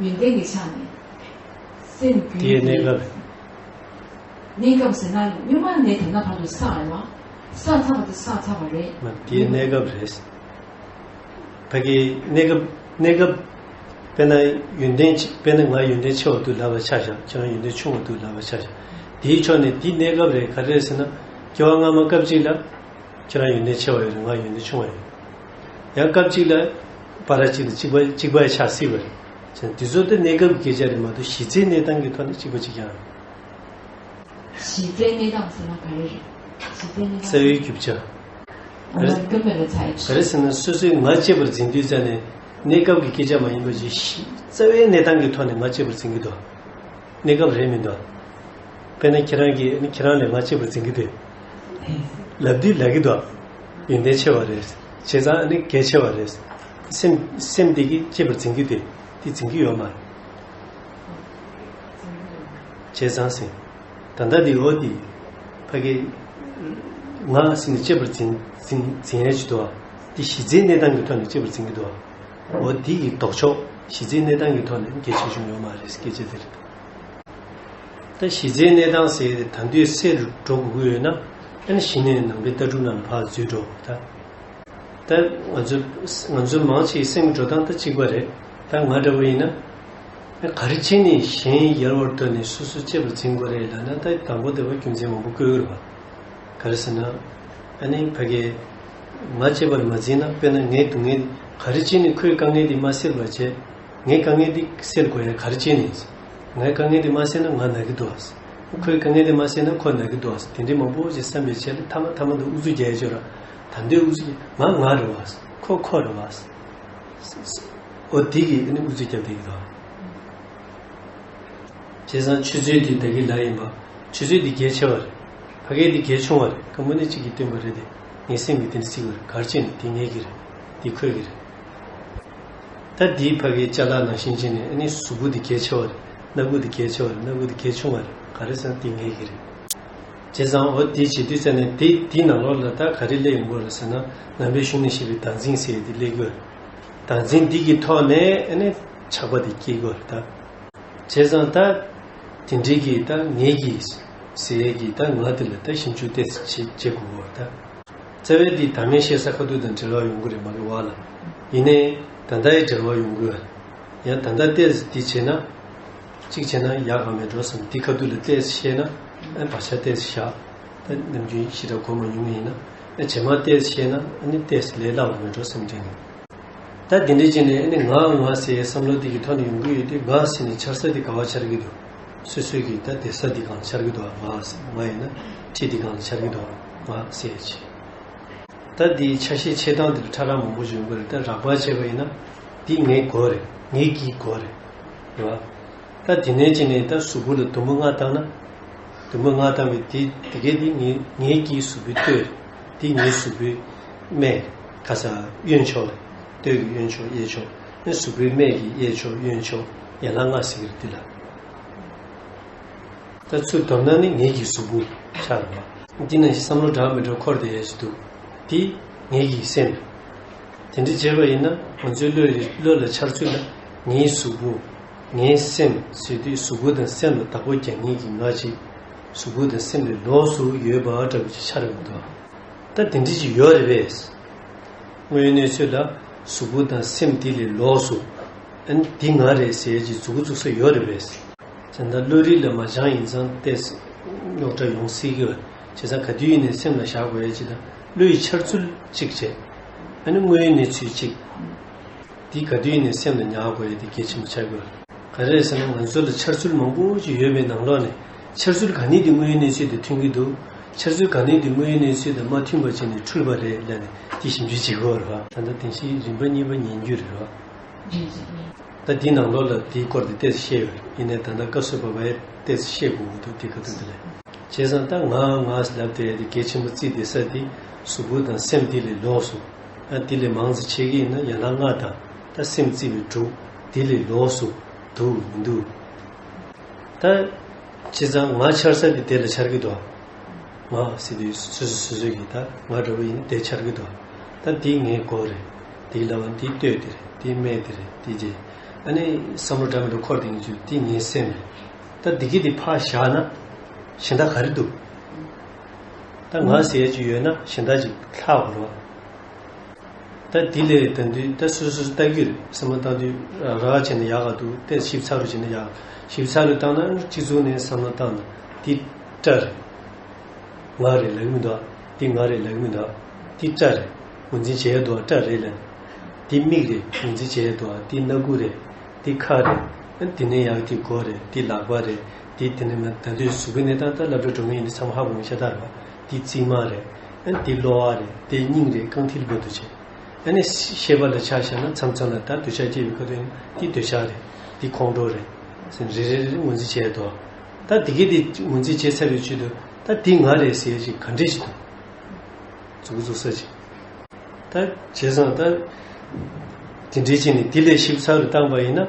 ཡོན་ཏན་གྱི་ཆ་ནས། སེམས་རྒྱུད་དེའི་གནས་སྐབས། གནས་སྐབས་ཟེར་ན་སྔོན་མ་ནས་ད་ལྟ་བར་དུ་བསགས་རེད་པ། བསགས་ཚར་བ་དེ་བསགས་ཚར་བ་རེད། མ་དེའི་གནས་སྐབས་རེད། ཕ་གིའི་གནས་སྐབས། གནས་སྐབས། དཔེར་ན་ཡོན་ཏན་ཆེ། དཔེར་ན་ང་ཡོན་ཏན་ཆེ་བ་འདུག་ལབ་པ་ཆ་བཞག་ཁྱེད་རང་ཡོན་ཏན་ཆུང་བ་འདུག་ལབ་པ་ཆ་བཞག་དེའི་ཕྱོགས་ནས་དེའི་གནས་སྐབས་རེད། ག་རེ་རེད་ཟེར་ན། སྐྱེ་བ་སྔ་མ་སྐབས་གཅིག་ལ། ཁྱེད་རང་ཡོན་ཏན་ཆེ་བ་ཡོད་རེད། ང་ཡོན་ཏན་ཆུང་བ་ཡོད། ཡང་སྐབས་གཅིག་ལ། བར་གཅིག་ལ་གཅིག་པ་གཅིག་པ་ཆགས་སྲིད་པ་རེད། དེ་ཚོ་དེ་གནས་སྐབས་ཀྱི་སྐད་ཆ་རེད་མ་གཏོགས་གཞི་རྩའི་གནས་སྟངས་ཀྱི་ཐོག་ནས་གཅིག་པ་གཅིག་རྐྱང་རེད། གཞི་རྩའི་གནས་སྟངས་ཟེར་ན་ག་རེ་རེད། གཞི་རྩའི་གནས་རྩ་བའི་རྒྱུ་ཆ། ག་རེ། ཨ་མ་ཀུན་མེད་ལ་ཚ་ཡི། ག་རེ་ཟེར་ན་སོ་སོས་ང་གཅེས་པར་འཛིན་དུས་ཙ་ནས་གནས་སྐབས་ཀྱི་སྐད་ཆ་མ་ཡིན་པ་ཞིག་གཞི་རྩ་བའི་གནས་སྟངས་ཀྱི་ཐོག་ནས་ང་གཅེས་པར་འཛིན་གྱི་འདུག་གནས་སྐབས་རེད་མི་འདུག་དཔེར་ན་ཁྱེད་རང་གིས་ཁྱེད་རང་ལ་ང་གཅེས་པར་འཛིན་གྱི་འདུག་ལབ་དུས་ལབ་ཀྱི་འདུག་ཡོན་ཏན་ཆེ་བ་རེད། བྱས་ཙང་ཨ་ནི་གལ་ཆེ་བ་རེད། སེམས། སེམས་དེ་གིས་གཅེས་པར་འཛིན་གྱི་འདུག་དེ་འཛིན་གྱི་ཡོད་མ་རེད། བྱས་ཙང་ཟེར། ད་ལྟ་འདི་འོ་འདི། ཕ་གི། ང་ཟེར་ནས་གཅེས་པར་འཛིན། འཛིན། འཛིན་ཡས་ཅིག་འདུག་ཨ། འདི་གཞི་རྩའི་གནས་སྟངས་ཀྱི་ཐོག་ནས་གཅེས་པར་འཛིན་གྱི་འདུག་ཨ། འོ་འདི་གི་ལྡོག་ཕྱོགས། གཞི་རྩའི་གནས་སྟངས་ཀྱི་ཐོག་ནས་གལ་ཆེ་ཆུང་ཡོད་མ་རེད་སྐད་ཆ་དེ་རེད། ད་གཞི་རྩའི་གནས་སྟངས་ཟེར་ཏེ་ད་དུང་གསལ་རུ་འགྲོ་དགོས་ཀྱི་ཡོད་ན། ཨ་ནི་གཞི་ནས་ནང་པའི་ལྟ་གྲུབ་ནང་ལ་ཕར་འཛུལ་འགྲོ་དགོས་ད། ད་ང་ཚོ། ང་ཚོ་མང་ཆེའི་སེམས་འགྲོ་སྟངས་ད་གཅིག་པ་རེད། ད་ང་འདྲ་བོ་ཡིན་ན། ག་རེ་བྱས་ནས་གཞན་ཡལ་བར་དོར་ནས་སོ་སོ་གཅེས་པར་འཛིན་དགོས་རེད་ལབ་ན། ད་དང་པོ་དེ་བ་རྒྱུ་མཚན་མང་པོ་བཀོད་ཀྱི་རེད་པ། ག་རེ་ཟེར་ན། ཨ་ནི་ཕ་གིའི། ང་གཅེས་པར་མ་འཛིན་ན། དཔེར་ན་ངའི་སྡུག་བསྔལ་ག་རེ་བྱས་ནས་ཁོའི་དཀའ་ངལ་དེ་མ་སེལ་བར་བྱས། ངའི་དཀའ་ངལ་འདི་སེལ་དགོས་ཡ་ག་རེ་བྱས་ནས། ངའི་དཀའ་ངལ་འདི་མ་སེལ་ན་ང་ན་གི་འདུག་ཨ། ཁོའི་དཀའ་ངལ་འདི་མ་སེལ་ན་ཁོ་ན་གི་འདུག་ཨ། དེ་འདྲའི་མང་པོ་ཞིག་བསམ་པའི་ཆེད་ལ་ཐ་མ་ཐ་མ་དུ་ཨུ་ཚུགས་རྒྱག་ཡ་ཅིག་ཡོད་ར། ད་འདོད་ཨུ་ཚུགས་རྒྱག་ང་ང་རེད་བ། ཁོ་ཁོ་རེད་བ། འོ་དེ་གིས་ཨ་ནི་ཨུ་ཚུགས་རྒྱབ་བསྡད་ཀྱི་འདུག་ཨ། བྱས་ཙང་ཆུ་ཚོད་འདི་ད་གིན་ལབ་ཡིན་པ། ཆུ་ཚོད་འདི་གལ་ཆེ་བ་རེད། ཕ་གི་འདི་གལ་ཆུང་བ་རེད། ཀ་མོ་ནི་གཅིག་གིས་བསྟན་པ་རེད་དེ། ངའི་སེམས་ཀྱིས་དེ་འདྲ་བརྩི་གི་རེད། ག་རེ་བྱས་ནས་དེ་ངའི་གི་རེད། དེ་ཁོའི་གི་རེད། ད་འདིའི་ཕ་གིའི་ཅ་ལག་ནང་བཞིན་བྱས་ནས་ཨ་ནི་གཟུགས་པོ་འདི་གལ་ཆེ་བ་རེད། སྣ་ཁུག་འདི་གལ་ཆེ་བ་རེད། སྣ་ཁུག་འདི་གལ་ཆུང་བ་རེད། ག་རེ་ཟེར་ན་དེ་ངའི་གི་རེད། བྱས་ཙང་འོ་དེ་བྱེད་དུས་ཙ་ནས་དེ་དེའི་ནང་ལོགས་ལ་ད་ག་རེ་སླེབས་ཡོང་གི་ཡོད་རེད་ཟེར་ན། ནང་པའི་གཞུང་ནས་བཤད་པའི་བདག་འཛིན་ཟེར་ཡས་དེ་སླེབས་ཀྱི་ཡོད་རེད། བདག་འཛིན་འདི་གི་ཐོག་ནས་ཨ་ནི་ཆགས་པ་དེ་སྐྱེ་གི་ཡོད་རེད་ད། བྱས་ཙང་ད། དེ་འདྲའི་གི་ད་ངེད་ཀྱི་ཟེར་ཡས་ཀྱི་ད་ང་དེ་ལ་ད་ཞིབ་འཇུག་ཏོག་ཙམ་བྱེད་བྱེད་དགོས་པ་རེད་ད། རྩ་བའི་འདི་བདག་མེད་བཤད་ས་ཁ་ཐུག་དང་འབྲེལ་བ་ཡོང་གི་རེད་མ་གི་བ་ལ། ཡིན་ནའི་ད་ལྟ་ཡི་འབྲེལ་བ་ཡོང་གི་ཡོད། ཡང་ད་ལྟ་ཏོག་ཙམ་འདི་བྱས་ན། གཅིག་བྱས་ན་ཡག་ག་མེད་འགྲོ་བསམ། འདི་ཁ་ཐུག་ལ་ཏོག་ཙམ་བཤད་ན། ཨ་བག་ཆགས་ཏོག་ཙམ་བཞག་ད་ནམ་རྒྱུན་ཞེ་དྲག་གོ་མ་མྱོང་ངེས་ཡིན་ན། ཨ་རྗེས་མ་ཏོག་ཙམ་བཤད་ན་ཨ་ནི་ཏོག་ཙམ་ལས་སླ་བ་མེད་འགྲོ་བསམ་དྲན་གི། ད་དེ་འདྲ་བྱས་ནས་ཨ་ནི་ང་ང་ཟེར་བསམ་བློ་དེ་གི་ཐོག་ནས་ཡོང་གི་ཡོད་དུས། ང་ཟེར་ནས་འཆར་ས་དེ་ག་པར་འཆར་གི་འདུག་སོ་སོའི་གི་ད་བསྡད་ས་དེ་སྒང་ལ་འཆར་གི་འདུག་ང་ཟེར། ང་ཡིན་ན་ཁྲི་དེ་སྒང་ལ་འཆར་གི་འདུག་ང་ཟེར་ཅིག་ད་འདིའི་ཆ་ཤས་ཕྱེ་སྟངས་དེ་ལ་ཕྲ་རགས་མང་པོ་ཞིག་ཡོང་གི་རེད། ད་རགས་པ་བྱས་པ་ཡིན་ན། འདི་ངའི་མགོ་རེད། ངའི་གི་མགོ་རེད། རེད་བ། ད་དེ་ནས་བྱས་ནས་ད་གཟུགས་པོ་ལ་དུམ་བུ་ལྔ་བཏང་ན། དུམ་བུ་ལྔ་བཏང་བའི་དེ་དེ་གས་དེ་ངའི་ངའི་གི་གཟུགས་པོའི་སྟོད། དེ་ངའི་གཟུགས་པོའི་སྨད། ག་ས་གཡོན་ཕྱོགས་རེད། སྟོད་ཀྱི་གཡོན་ཕྱོགས། གཡས་ཕྱོགས། ཨ་གཟུགས་པོའི་སྨད་ཀྱི་གཡས་ཕྱོགས། གཡོན་ཕྱོགས། ཡན་ལག་ལྔ་ཟེར་གྱི་རེད་འདི་ལ། ད་ཚུར་མདོར་ན་ནི་ངེད་ཀྱི་གཟུགས་པོ་ཆགས་རེད་བ། འདི་ནང་བཞིན་བསམ་བློ་འདྲ་མི་འདྲ་འཁོར་བསྡད་ཡས་ཅིག་འདུག་འདི་ངེད་ཀྱི་སེམས་རེད། དེ་འདྲ་བྱས་པ་ཡིན་ན་ང་ཚོའི་བློ་ཡི་བློ་ལ་འཆར་ཚུལ་ལ། ངའི་གཟུགས་པོ། ངའི་སེམས་ཟེར་དུས་གཟུགས་པོ་དང་སེམས་ལ་བདག་པོ་རྒྱག་མཁན་གྱི་ང་ཅིག་གཟུགས་པོ་དང་སེམས་ལས་ལོགས་སུ་ཡོད་པ་འདྲ་བོ་ཅིག་འཆར་ཡོང་གི་འདུག་ད་དེ་འདྲ་ཅིག་ཡོད་རེད་པས། དངོས་ཡོད་གནས་ཚུལ་ལ། གཟུགས་པོ་དང་སེམས་དེ་ལས་ལོགས་སུ། ཨ་ནི་འདི་ང་རེད་ཟེར་གྱི་མཛུབ་གུ་བཙུགས་ས་ཡོད་རེད་པས། བྱས་ཙང་བློ་རིག་ལ་མ་སྦྱངས་ཡིན་ཙང་ཏོག་ཙམ་རྙོག་དྲ་ཡོང་སྲིད་ཀྱི་ཡོད། བྱས་ཙང་ག་དུས་ཡིན་ནའི་སེམས་ལ་བཞག་དགོས་ཡ་གཅིག་དང་བློ་ཡི་འཆར་ཚུལ་གཅིག་བྱས། ཨ་ནི་དངོས་ཡོད་གནས་ཚུལ་གཅིག་འདི་ག་དུས་ཡིན་ནའི་སེམས་ལ་ཉར་དགོས་ཡ་དེ་གལ་ཆེན་པོ་ཆགས་ཀྱི་ཡོད། ག་རེ་རེད་ཟེར་ན། ང་ཚོ་ལ་འཆར་ཚུལ་མང་པོ་ཞིག་ཡོད་པའི་ནང་ལོགས་ནས། འཆར་ཚུལ་ག་ནས་དེ་དངོས་ཡོད་གནས་ཚུལ་དང་མཐུན་གྱི་འདུག་འཆར་ཚུལ་ག་ནས་དེ་དངོས་ཡོད་གནས་ཚུལ་དང་མ་མཐུན་པ་བྱས་ནས་འཁྲུལ་པ་རེད་ལབ་ནས་དེ་ཞིབ་འཇུག་བྱེད་དགོས་རེད་བ། ད་ལྟ་བདེན་བཞིའི་རིམ་པ་གཉིས་པ་ཉན་རྒྱུ་རེད་བ། ད་དེའི་ནང་ལོགས་ལ་དེའི་སྐོར་དེ་ཏོག་ཙམ་བཤད་ཡོད་རེད། ཡིན་ནའི་ད་ལྟ་སྐབས་སུ་བབས་པ་ཡ་ཏོག་ཙམ་བཤད་དགོས་ཀྱི་འདུག་དེ་ག་དུས་དེ་ལས། བྱས་ཙང་ད་ང་ང་ལབ་དེ་དེ་གལ་ཆེན་པོ་བརྩིས་བསྡད་ས་དེ་གཟུགས་པོ་དང་སེམས་དེ་ལས་ལོགས་སུ། ཨ་དེ་ལས་མང་ཙམ་བྱེད་ཀྱི་ཡིན་ན་ཡན་ལག་ལྔ་དང་ད་སེམས་བརྩིས་པའི་དྲུག་དེ་ལས་ལོགས་སུ་འདུག་མི་འདུག་ད་བྱས་ཙང་ང་འཆར་ས་དེ་དེ་ལ་འཆར་གྱི་འདུག་ང་ཟེར་དུས་སོ་སོ་སོ་སོ་གིས་ད་ང་འདྲ་བོ་ཡིན་ན་དེ་འཆར་གྱི་འདུག་ད་དེ་ངའི་མགོ་རེད། དེའི་ལ་བ་འདི་ལྟོས་དེ་རེད། དེ་སྨད་དེ་རེད། དེ་རྗེས་ཨ་ནི་བསམ་བློ་འདྲ་མི་འདྲ་འཁོར་དེ་ཡིན་ཚུལ་དེ་ངའི་སེམས་རེད། ད་འདི་གི་དེ་ཕར་བཞག་ན་གཞན་དག་ག་རེ་འདུག་ད་ང་ཟེར་ཡ་ཅིག་ཡོད་ན་གཞན་དག་ཅིག་ལྷག་དགོས་རེད་བ། ད་འདི་ལས་ད་འདི་ད་སོ་སོ་སོ་ལྟ་རྒྱུ་རེད། བསམ་བློ་བཏང་དུས་ར་བ་བྱས་ན་ཡག་ག་འདུག་ཏོག་ཙམ་ཞིབ་ཚགས་རུ་བྱས་ན་ཡག་ཞིབ་ཚགས་རུ་བཏང་ན་སྤྱི་གཙུག་ནས་བསམ་བློ་བཏང་ན་འདི་སྐྲ་རེད། ང་རེད་ལབ་ཀྱི་མི་འདུག་འདི་ང་རེད་ལབ་ཀྱི་མི་འདུག་འདི་སྐྲ་རེད། ངོས་འཛིན་བྱེད་ཡ་འདུག་སྐྲ་རེད་ལབ། འདི་མིག་རེད། ངོས་འཛིན་བྱེད་ཡ་འདུག་འདི་སྣ་ཁུག་རེད། འདི་ཁ་རེད། ཨ་དེ་ནས་ཡག་འདི་མགོ་རེད། འདི་ལག་པ་རེད། འདི་དེ་ནས་ང་ད་དུས་གཟུགས་པོའི་གནས་སྟངས་ད་སློབ་གྲྭ་འགྲོ་མཁན་ཡིན་ན་ཚང་མ་ཧ་གོ་མཁན་ཤ་སྟག་རེད་བ། འདི་རྩིབ་མ་རེད། ཨ་འདི་གློ་བ་རེད། འདི་སྙིང་རེད། རྐང་མཐིལ་བར་དུ་བྱས། ཨ་ནི་ཤེས་པ་ལ་ཆ་བཞག་ན་མཚམས་མཚམས་ལ་ད་འདོད་ཆགས་སྐྱེ་བའི་སྐབས་དུ་ཡིན་ན་འདི་འདོད་ཆགས་རེད། འདི་ཁོང་ཁྲོ་རེད། ཟེར་རེ་རེ་རེ་ངོས་འཛིན་བྱས་འདུག་ད་འདི་གི་འདི་ངོས་འཛིན་བྱས་ཚར་བའི་ཆེད་དུ་ད་འདི་ང་རེད་ཟེར་ཅིག་ག་འདྲས་ཞིག་འདུག་མཛུབ་གུ་བཙུགས་ས་ཅིག་ད་བྱས་ཙང་ད་དེ་འདྲའི་ཆེད་ནས་འདི་ལས་ཞིབ་ཚགས་རུ་བཏང་པ་ཡིན་ན།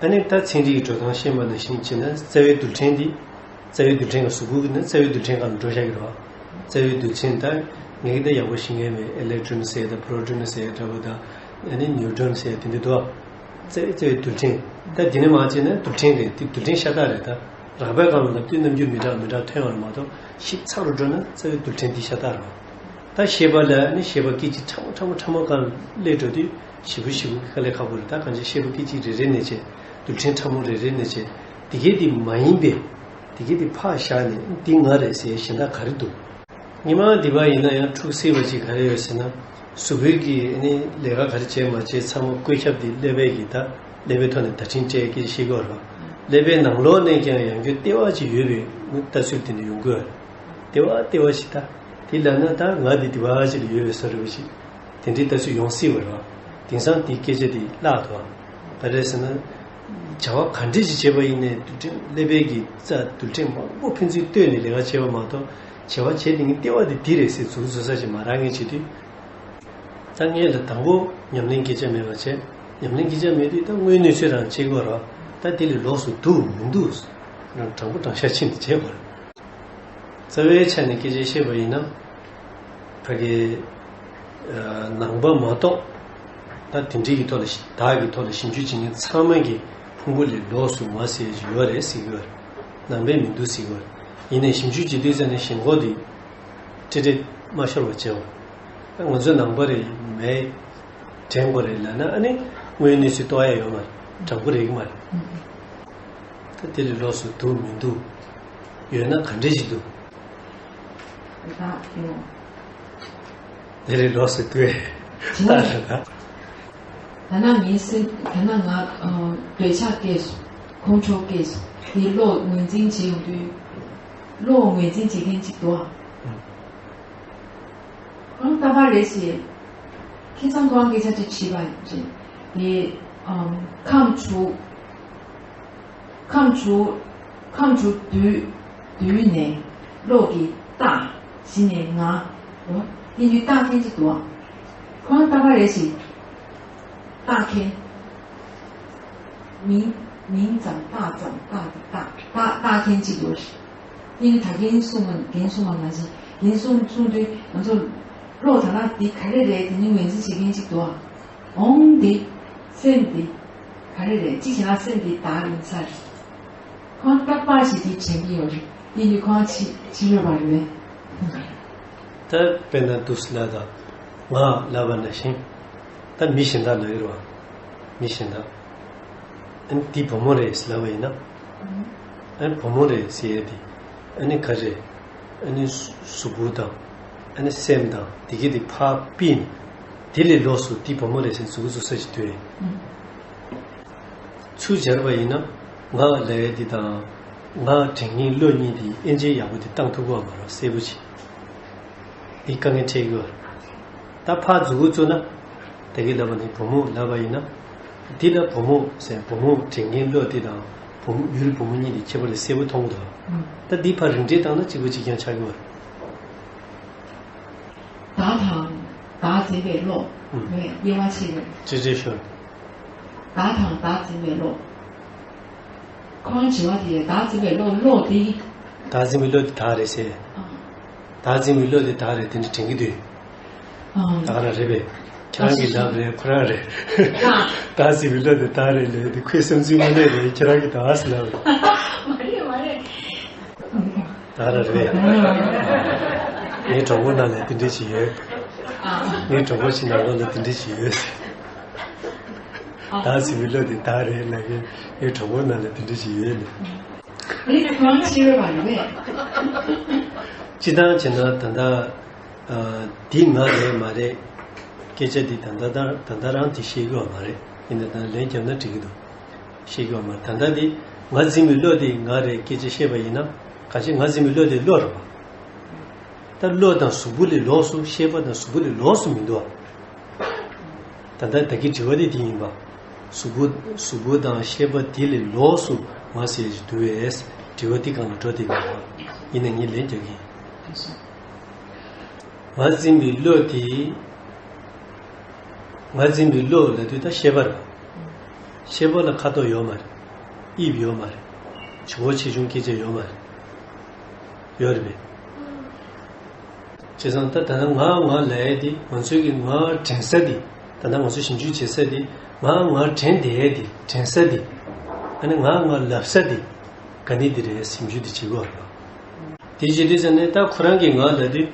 ཨ་ནི་ད་ཚན་རིག་གི་འགྲོ་སྟངས་ཤེས་པ་ནང་བཞིན་བྱས་ན་རྩ་བའི་རྡུལ་ཕྲན་འདི། རྩ་བའི་རྡུལ་ཕྲན་ག་གཟུགས་པོ་གི་ནི་རྩ་བའི་རྡུལ་ཕྲན་སྒང་ལ་འགྲོ་བཞག་གི་རེད་བ། རྩ་བའི་རྡུལ་ཕྲན་ད་ངས་ཀྱི་ད་ཡག་པོ་ཤེས་མཁན་མེད། ཨེ་ལེག་ཊོན་ཟེར་དང་པོ་རོ་ཊོན་ཟེར་འདྲ་པོ་དང་ཨ་ནི་ནིའུ་ཊོན་ཟེར་དེ་འདྲ་འདུག་རྩ་བའི་རྩ་བའི་རྡུལ་ཕྲན་ད་འདི་ནས་མར་བྱས་ན་རྡུལ་ཕྲན་རེད། དེ་རྡུལ་ཕྲན་ཤ་སྟག་རེད། ད་རགས་པའི་སྒང་ལ་ལབ་དུས་རྣམ་འགྱུར་མི་འདྲ་མི་འདྲ་ཐོན་ཡོང་བ་མ་གཏོགས་ཞིབ་ཚགས་རུ་འགྲོ་ན་རྩ་བའི་རྡུལ་ཕྲན་འདི་ཤ་སྟག་རེད་བ། ད་ཤེས་པ་ལ་ནི་ཤེས་པ་སྐད་ཅིག་ཕྲ་མོ་ཕྲ་མོ་ཕྲ་མོ་སྒང་སླེབས་འགྲོ་དུས་ཞིབ་པོ་ཞིབ་པོ་དཀའ་ལས་ཁག་པོ་རེད། ད་གང་ཅི་ཤེས་པ་སྐད་ཅིག་རེ་རེ་ནས་བྱས། རྡུལ་ཕྲན་ཕྲ་མོ་རེ་རེ་ནས་བྱས། དེ་གས་དེ་མ་ཡིན་པའི། དེ་གས་དེ་ཕར་བཞག་ནས་འདི་ང་རེད་ཟེར་གཞན་དག་ག་རེ་འདུག་སྔོན་མ་འདི་པ་ཡིན་ན་ཡང་འཁྲུག་སྲིད་པ་ཅིག་ག་རེ་ཡོད་ཟེར་ན། གཟུགས་པོའི་གི་ནི་ལས་ཀ་ག་རེ་བྱས་མ་བྱས་ཚང་མ་བཀོད་ཁྱབ་དེ་ཀླད་པའི་གི་ད་ཀླད་པའི་ཐོག་ནས་བརྡ་འཕྲིན་སྤྲད་ཀྱི་ཤེས་དགོས་རེད་བ། ཀླད་པའི་ནང་ལོགས་ནས་ཀྱང་ཡང་རྒྱུ་ལྟེ་བ་ཅིག་ཡོད་པའི་ལྟ་ཚུལ་དེ་འདྲ་ཡོང་གི་ཡོད་རེད། ལྟེ་བ་ལྟེ་བ་ཞིག་ད། དེ་ལབ་ན་ད་ང་འདི་ལྟེ་བ་ཞིག་ལ་ཡོད་པའི་བཟོ་འདྲ་བ་ཞིག་དེ་འདྲའི་ལྟ་ཚུལ་ཡོང་སྲིད་པ་རེད་བ། དེང་སང་དེའི་སྐད་ཆ་དེ་བརླག་འདུག་བ། ག་རེ་ཟེར་ན། བྱ་བ་ག་འདྲས་ཞིག་བྱས་པ་ཡིན་ནའི་རྡུལ་ཕྲན་ཀླད་པའི་གི་རྩ་རྡུལ་ཕྲན་མང་པོ་ཕན་ཚུན་ལྟོས་ནས་ལས་ཀ་བྱས་པ་མ་གཏོགས་བྱ་བ་བྱས་དེ་ངའི་ལྟེ་བ་དེ་འདི་རེད་ཟེར་མཛུབ་གུ་བཙུགས་ས་ཞིག་མ་རག་མཁན་བྱེད་དུས། ད་ངས་ལ་དང་པོ་ཉམས་ལེན་སྐད་ཆ་མེད་པ་བྱས། ཉམས་ལེན་སྐད་ཆ་མེད་དུས་ད་དངོས་གནས་ཚོད་རང་བྱེད་དགོས་ར། ད་དེ་ལས་ལོགས་སུ་འདུག་མི་འདུག་རང་དྲང་པོ་དྲང་བཞག་ཕྱིན་ཏེ་བྱེད་དགོས་ར། རྩ་བའི་ཆ་ནས་སྐད་ཆ་བཤད་པ་ཡིན་ན། ཕ་གི་ནང་པ་མ་གཏོགས་ད་དེ་འདྲའི་གི་ཐོག་ལ་ཞི་བདག་གི་ཐོག་ལ་ཞིབ་འཇུག་བྱེད་མཁན་ཚང་མ་གི་ཕུང་པོ་ལས་ལོགས་སུ་ང་ཟེར་གྱི་ཡོད་རེད་ཟེར་གྱི་ཡོད་རེད། ནང་པས་མི་འདུག་ཟེར་གྱི་ཡོད་རེད། ཡིན་ནའི་ཞིབ་འཇུག་བྱེད་དུས་ཙམ་ནས་ཞེན་ཁོག་དེ་ཁྲིད་ཁྲིད་མ་ཤོར་བ་བྱེད་པ། ང་ཚོ་ནང་པ་རེད་མེད། དྲན་དགོས་རེད་ལབ་ན་ཨ་ནི་དངོས་གནས་སུ་རྟོགས་ཡ་ཡོད་མ་རེད། དྲང་པོ་རེད་གི་མ་རེད། ད་དེ་ལས་ལོགས་སུ་འདུག་མི་འདུག་ཡོད་ན་ག་འདྲས་ཞིག་འདུག་ད་ཡོད། དེ་ལས་ལོགས་སུ་འདུག་ད་རེད་ད། ད་ན་ངའི་སེམས་ད་ན་ང་འདོད་ཆགས་སྐྱེས་སོང་། ཁོང་ཁྲོ་སྐྱེས་སོང་། དེ་བློ་ངོས་འཛིན་བྱེད་ཡོང་དུས་བློ་ངོས་འཛིན་བྱེད་མཁན་ཅིག་འདུག་ཨ། ཁོང་རྟག་པར་རེ་ཞིག་ཁྱེད་ཚང་ཁོང་སྐད་ཆ་ཅིག་བྱིས་པ་རེད། དེ་ཁམས་དྲུག་ཁམས་དྲུག་ཁམས་དྲུག་བསྡུས་བསྡུས་ནས་བློ་གི་རྟགས་གཞི་ནས་ང་འོ་དེ་ཡུལ་རྟགས་མཁན་ཅིག་འདུག་ཁོང་རྟག་པར་རེ་ཞིག་རྟགས་མཁན། མིང་མིང་ཙམ་རྟགས་ཙམ་རྟགས་རྟགས་རྟགས་རྟགས་མཁན་ཅིག་འདུག་དེ་ནི་ད་རྒན་གསུངས་པ་རྒན་གསུངས་པ་ནང་བཞིན་རྒན་གསུངས་གསུངས་དུས་ང་ཚོ་བློ་ད་ལ་འདི་ག་རེ་རེད་དེ་ནི་ངོས་འཛིན་བྱེད་མཁན་ཅིག་འདུག་འོང་འདི་སེམས་འདི་ག་རེ་རེད་གཅིག་བྱས་ན་སེམས་འདི་བདག་ཡིན་ས་རེད། ཁོང་རྟག་པར་ཞིག་འདི་དྲན་གྱི་ཡོད་རེད། འདི་ནི་ཁོང་ཕྱི་ཕྱི་ཡོད་པ་རེད། ད་དཔེར་ན་འདུག་སེ་ལབ་དང་ང་ལབ་པ་ནང་བཞིན། ད་མི་གཞན་དག་ལབ་ཡོད་རེད་བ། མི་གཞན་དག་ཨ་ནི་འདི་བུ་མོ་རེད་ལབ་པ་ཡིན་ན། ཨ་ནི་བུ་མོ་རེད་ཟེར་ཡས་དེ། ཨ་ནི་ག་རེ། ཨ་ནི་གཟུགས་པོ་དང་། ཨ་ནི་སེམས་དང་དེ་གི་དེ་ཕར་ཕུད་ནས། དེ་ལས་ལོགས་སུ་འདི་བུ་མོ་རེད་ཟེར་གཟུགས་པོ་བཙུགས་ས་ཞིག་འདུག་གས། ཚུར་སྦྱར་བ་ཡིན་ན། ང་ལབ་ཡས་འདི་དང་། ང་དྲན་མཁན་བློ་གཉིས་དེ་དབྱེ་འབྱེད་ཡག་པོ་དེ་བཏང་ཐུབ་ཀྱི་ཡོད་མ་རེད་གསལ་པོ་ཅིག་འདི་དཀའ་ངལ་འཕྲད་ཀྱི་ཡོད་རེད། ད་ཕར་མཛུབ་གུ་བཙུགས་ན། ད་གིན་ལབ་པ་ནི་བུ་མོ་ལབ་པ་ཡིན་ན། འདི་ལ་བུ་མོ་ཟེར་བུ་མོ་དྲན་མཁན་བློ་དེ་དང་བུ་མོ་ཡུལ་བུ་མོ་གཉིས་དེ་ཁྱད་པར་དེ་གསལ་པོ་མཐོང་གི་འདུག་ད་འདི་ཕར་རིང་བསྲེལ་བཏང་ན་གཅིག་པ་གཅིག་རྐྱང་ཆགས་ཀྱི་ཡོད་རེད། བདག་དང་བདག་འཛིན་པའི་བློ། ཨུམ། དབྱེ་བ་ཕྱེ་རེད། ཅི་ཅི་ཤོད། བདག་དང་བདག་འཛིན་པའི་བློ། ཁོང་དྲི་བ་དེ་བདག་འཛིན་པའི་བློ་བློ་དེ། བདག་འཛིན་པའི་བློ་དེ་བདག་རེད་ཟེར། ཨ། བདག་འཛིན་པའི་བློ་དེ་བདག་རེད་དེ་འདྲ་དྲན་གྱི་འདུག་ཨ། ད་ག་རང་རེད་པས། ཁྱེད་རང་གི་ལབ་རེད་ཁོ་རང་རེད། ཨ། བདག་འཛིན་པའི་བློ་དེ་བདག་རེད་ལབ་དེ་ཁོའི་བསམ་ཚུལ་དངོས་གནས་རེད། ཁྱེད་རང་གི་བདག་ཟེར་ལབ་རེད། མ་རེད་མ་རེད། ད་ར་རེད། ངའི་གྲོགས་པོ་ནང་ལ་དེ་འདྲ་ཞིག་ཡོད། ངའི་གྲོགས་པོ་ཞིག་ནང་ལོགས་ལ་དེ་འདྲ་ཞིག་ཡོད། བདག་འཛིན་པའི་བློ་དེ་བདག་རེད་ལབ་མཁན་ངའི་གྲོགས་པོ་ནང་ལ་དེ་འདྲ་ཞིག་ཡོད་ནས། ངས་ཁོ་རང་ཤེས་རབ་པ་རེད་པས། སྤྱིར་བཏང་བྱས་ན་ད་ལྟ། ཨ། འདི་ང་རེད་མ་རེད། སྐད་ཆ་འདི་ད་ལྟ་ད་ད་ལྟ་རང་དེ་ཤེས་ཀྱི་ཡོད་མ་རེད། ཡིན་ན་ད་ལན་བརྒྱབ་ན་འགྲིག་གི་འདུག་ཤེས་ཀྱི་ཡོད་མ་རེད། ད་ལྟ་འདི་ང་འཛིན་པའི་བློ་དེ་ང་རེད་སྐད་ཆ་བཤད་པ་ཡིན་ན། གང་ཅི་ང་འཛིན་པའི་བློ་དེ་བློ་རེད་པ། ད་བློ་དང་གཟུགས་པོ་ལས་ལོགས་སུ་ཤེས་པ་དང་གཟུགས་པོ་ལས་ལོགས་སུ་མི་འདུག་པ། ད་ལྟ་ད་གི་དྲི་བ་དེ་འདི་ཡིན་པ། གཟུགས་པོ་གཟུགས་པོ་དང་ཤེས་པ་དེ་ལས་ལོགས་སུ་ང་ཟེར་ཞིག་འདུག་པས། དྲི་བ་འདི་སྒང་ལ་འགྲོ་བསྡད་ཀྱི་ཡོད་པ། ཡིན་ན་ངས་ལན་རྒྱག་གི་ཡིན། ང་འཛིན་པའི་བློ་དེ། ང་འཛིན་པའི་བློ་ལབ་དུས་ད་ཤེས་པ་རེད། ཤེས་པ་ལ་ཁ་དོག་ཡོད་མ་རེད། དབྱིབས་ཡོད་མ་རེད། ཆུང་ཆེ་ཆུང་སྐད་ཆ་ཡོད་མ་རེད། ཡོད་རེད་པས། བྱས་ཙང་ད་ད་ལྟ་ང་ང་ལབ་ཡས་དེ་ང་ཚོའི་གི་ང་དྲན་ས་དེ། ད་ལྟ་ང་ཚོ་ཞིབ་འཇུག་བྱེད་ས་དེ། ང་ང་དྲན་བསྡད་ཡས་དེ་དྲན་ས་དེ། ཨ་ནི་ང་ང་ལབ་ས་དེ། ག་ནི་དེ་རེད་ཞིབ་འཇུག་དེ་བྱེད་དགོས་རེད་པ། དེ་བྱེད་དུས་ཙམ་ནས་ད་ཁོ་རང་གིས་ང་ལབ་དུས།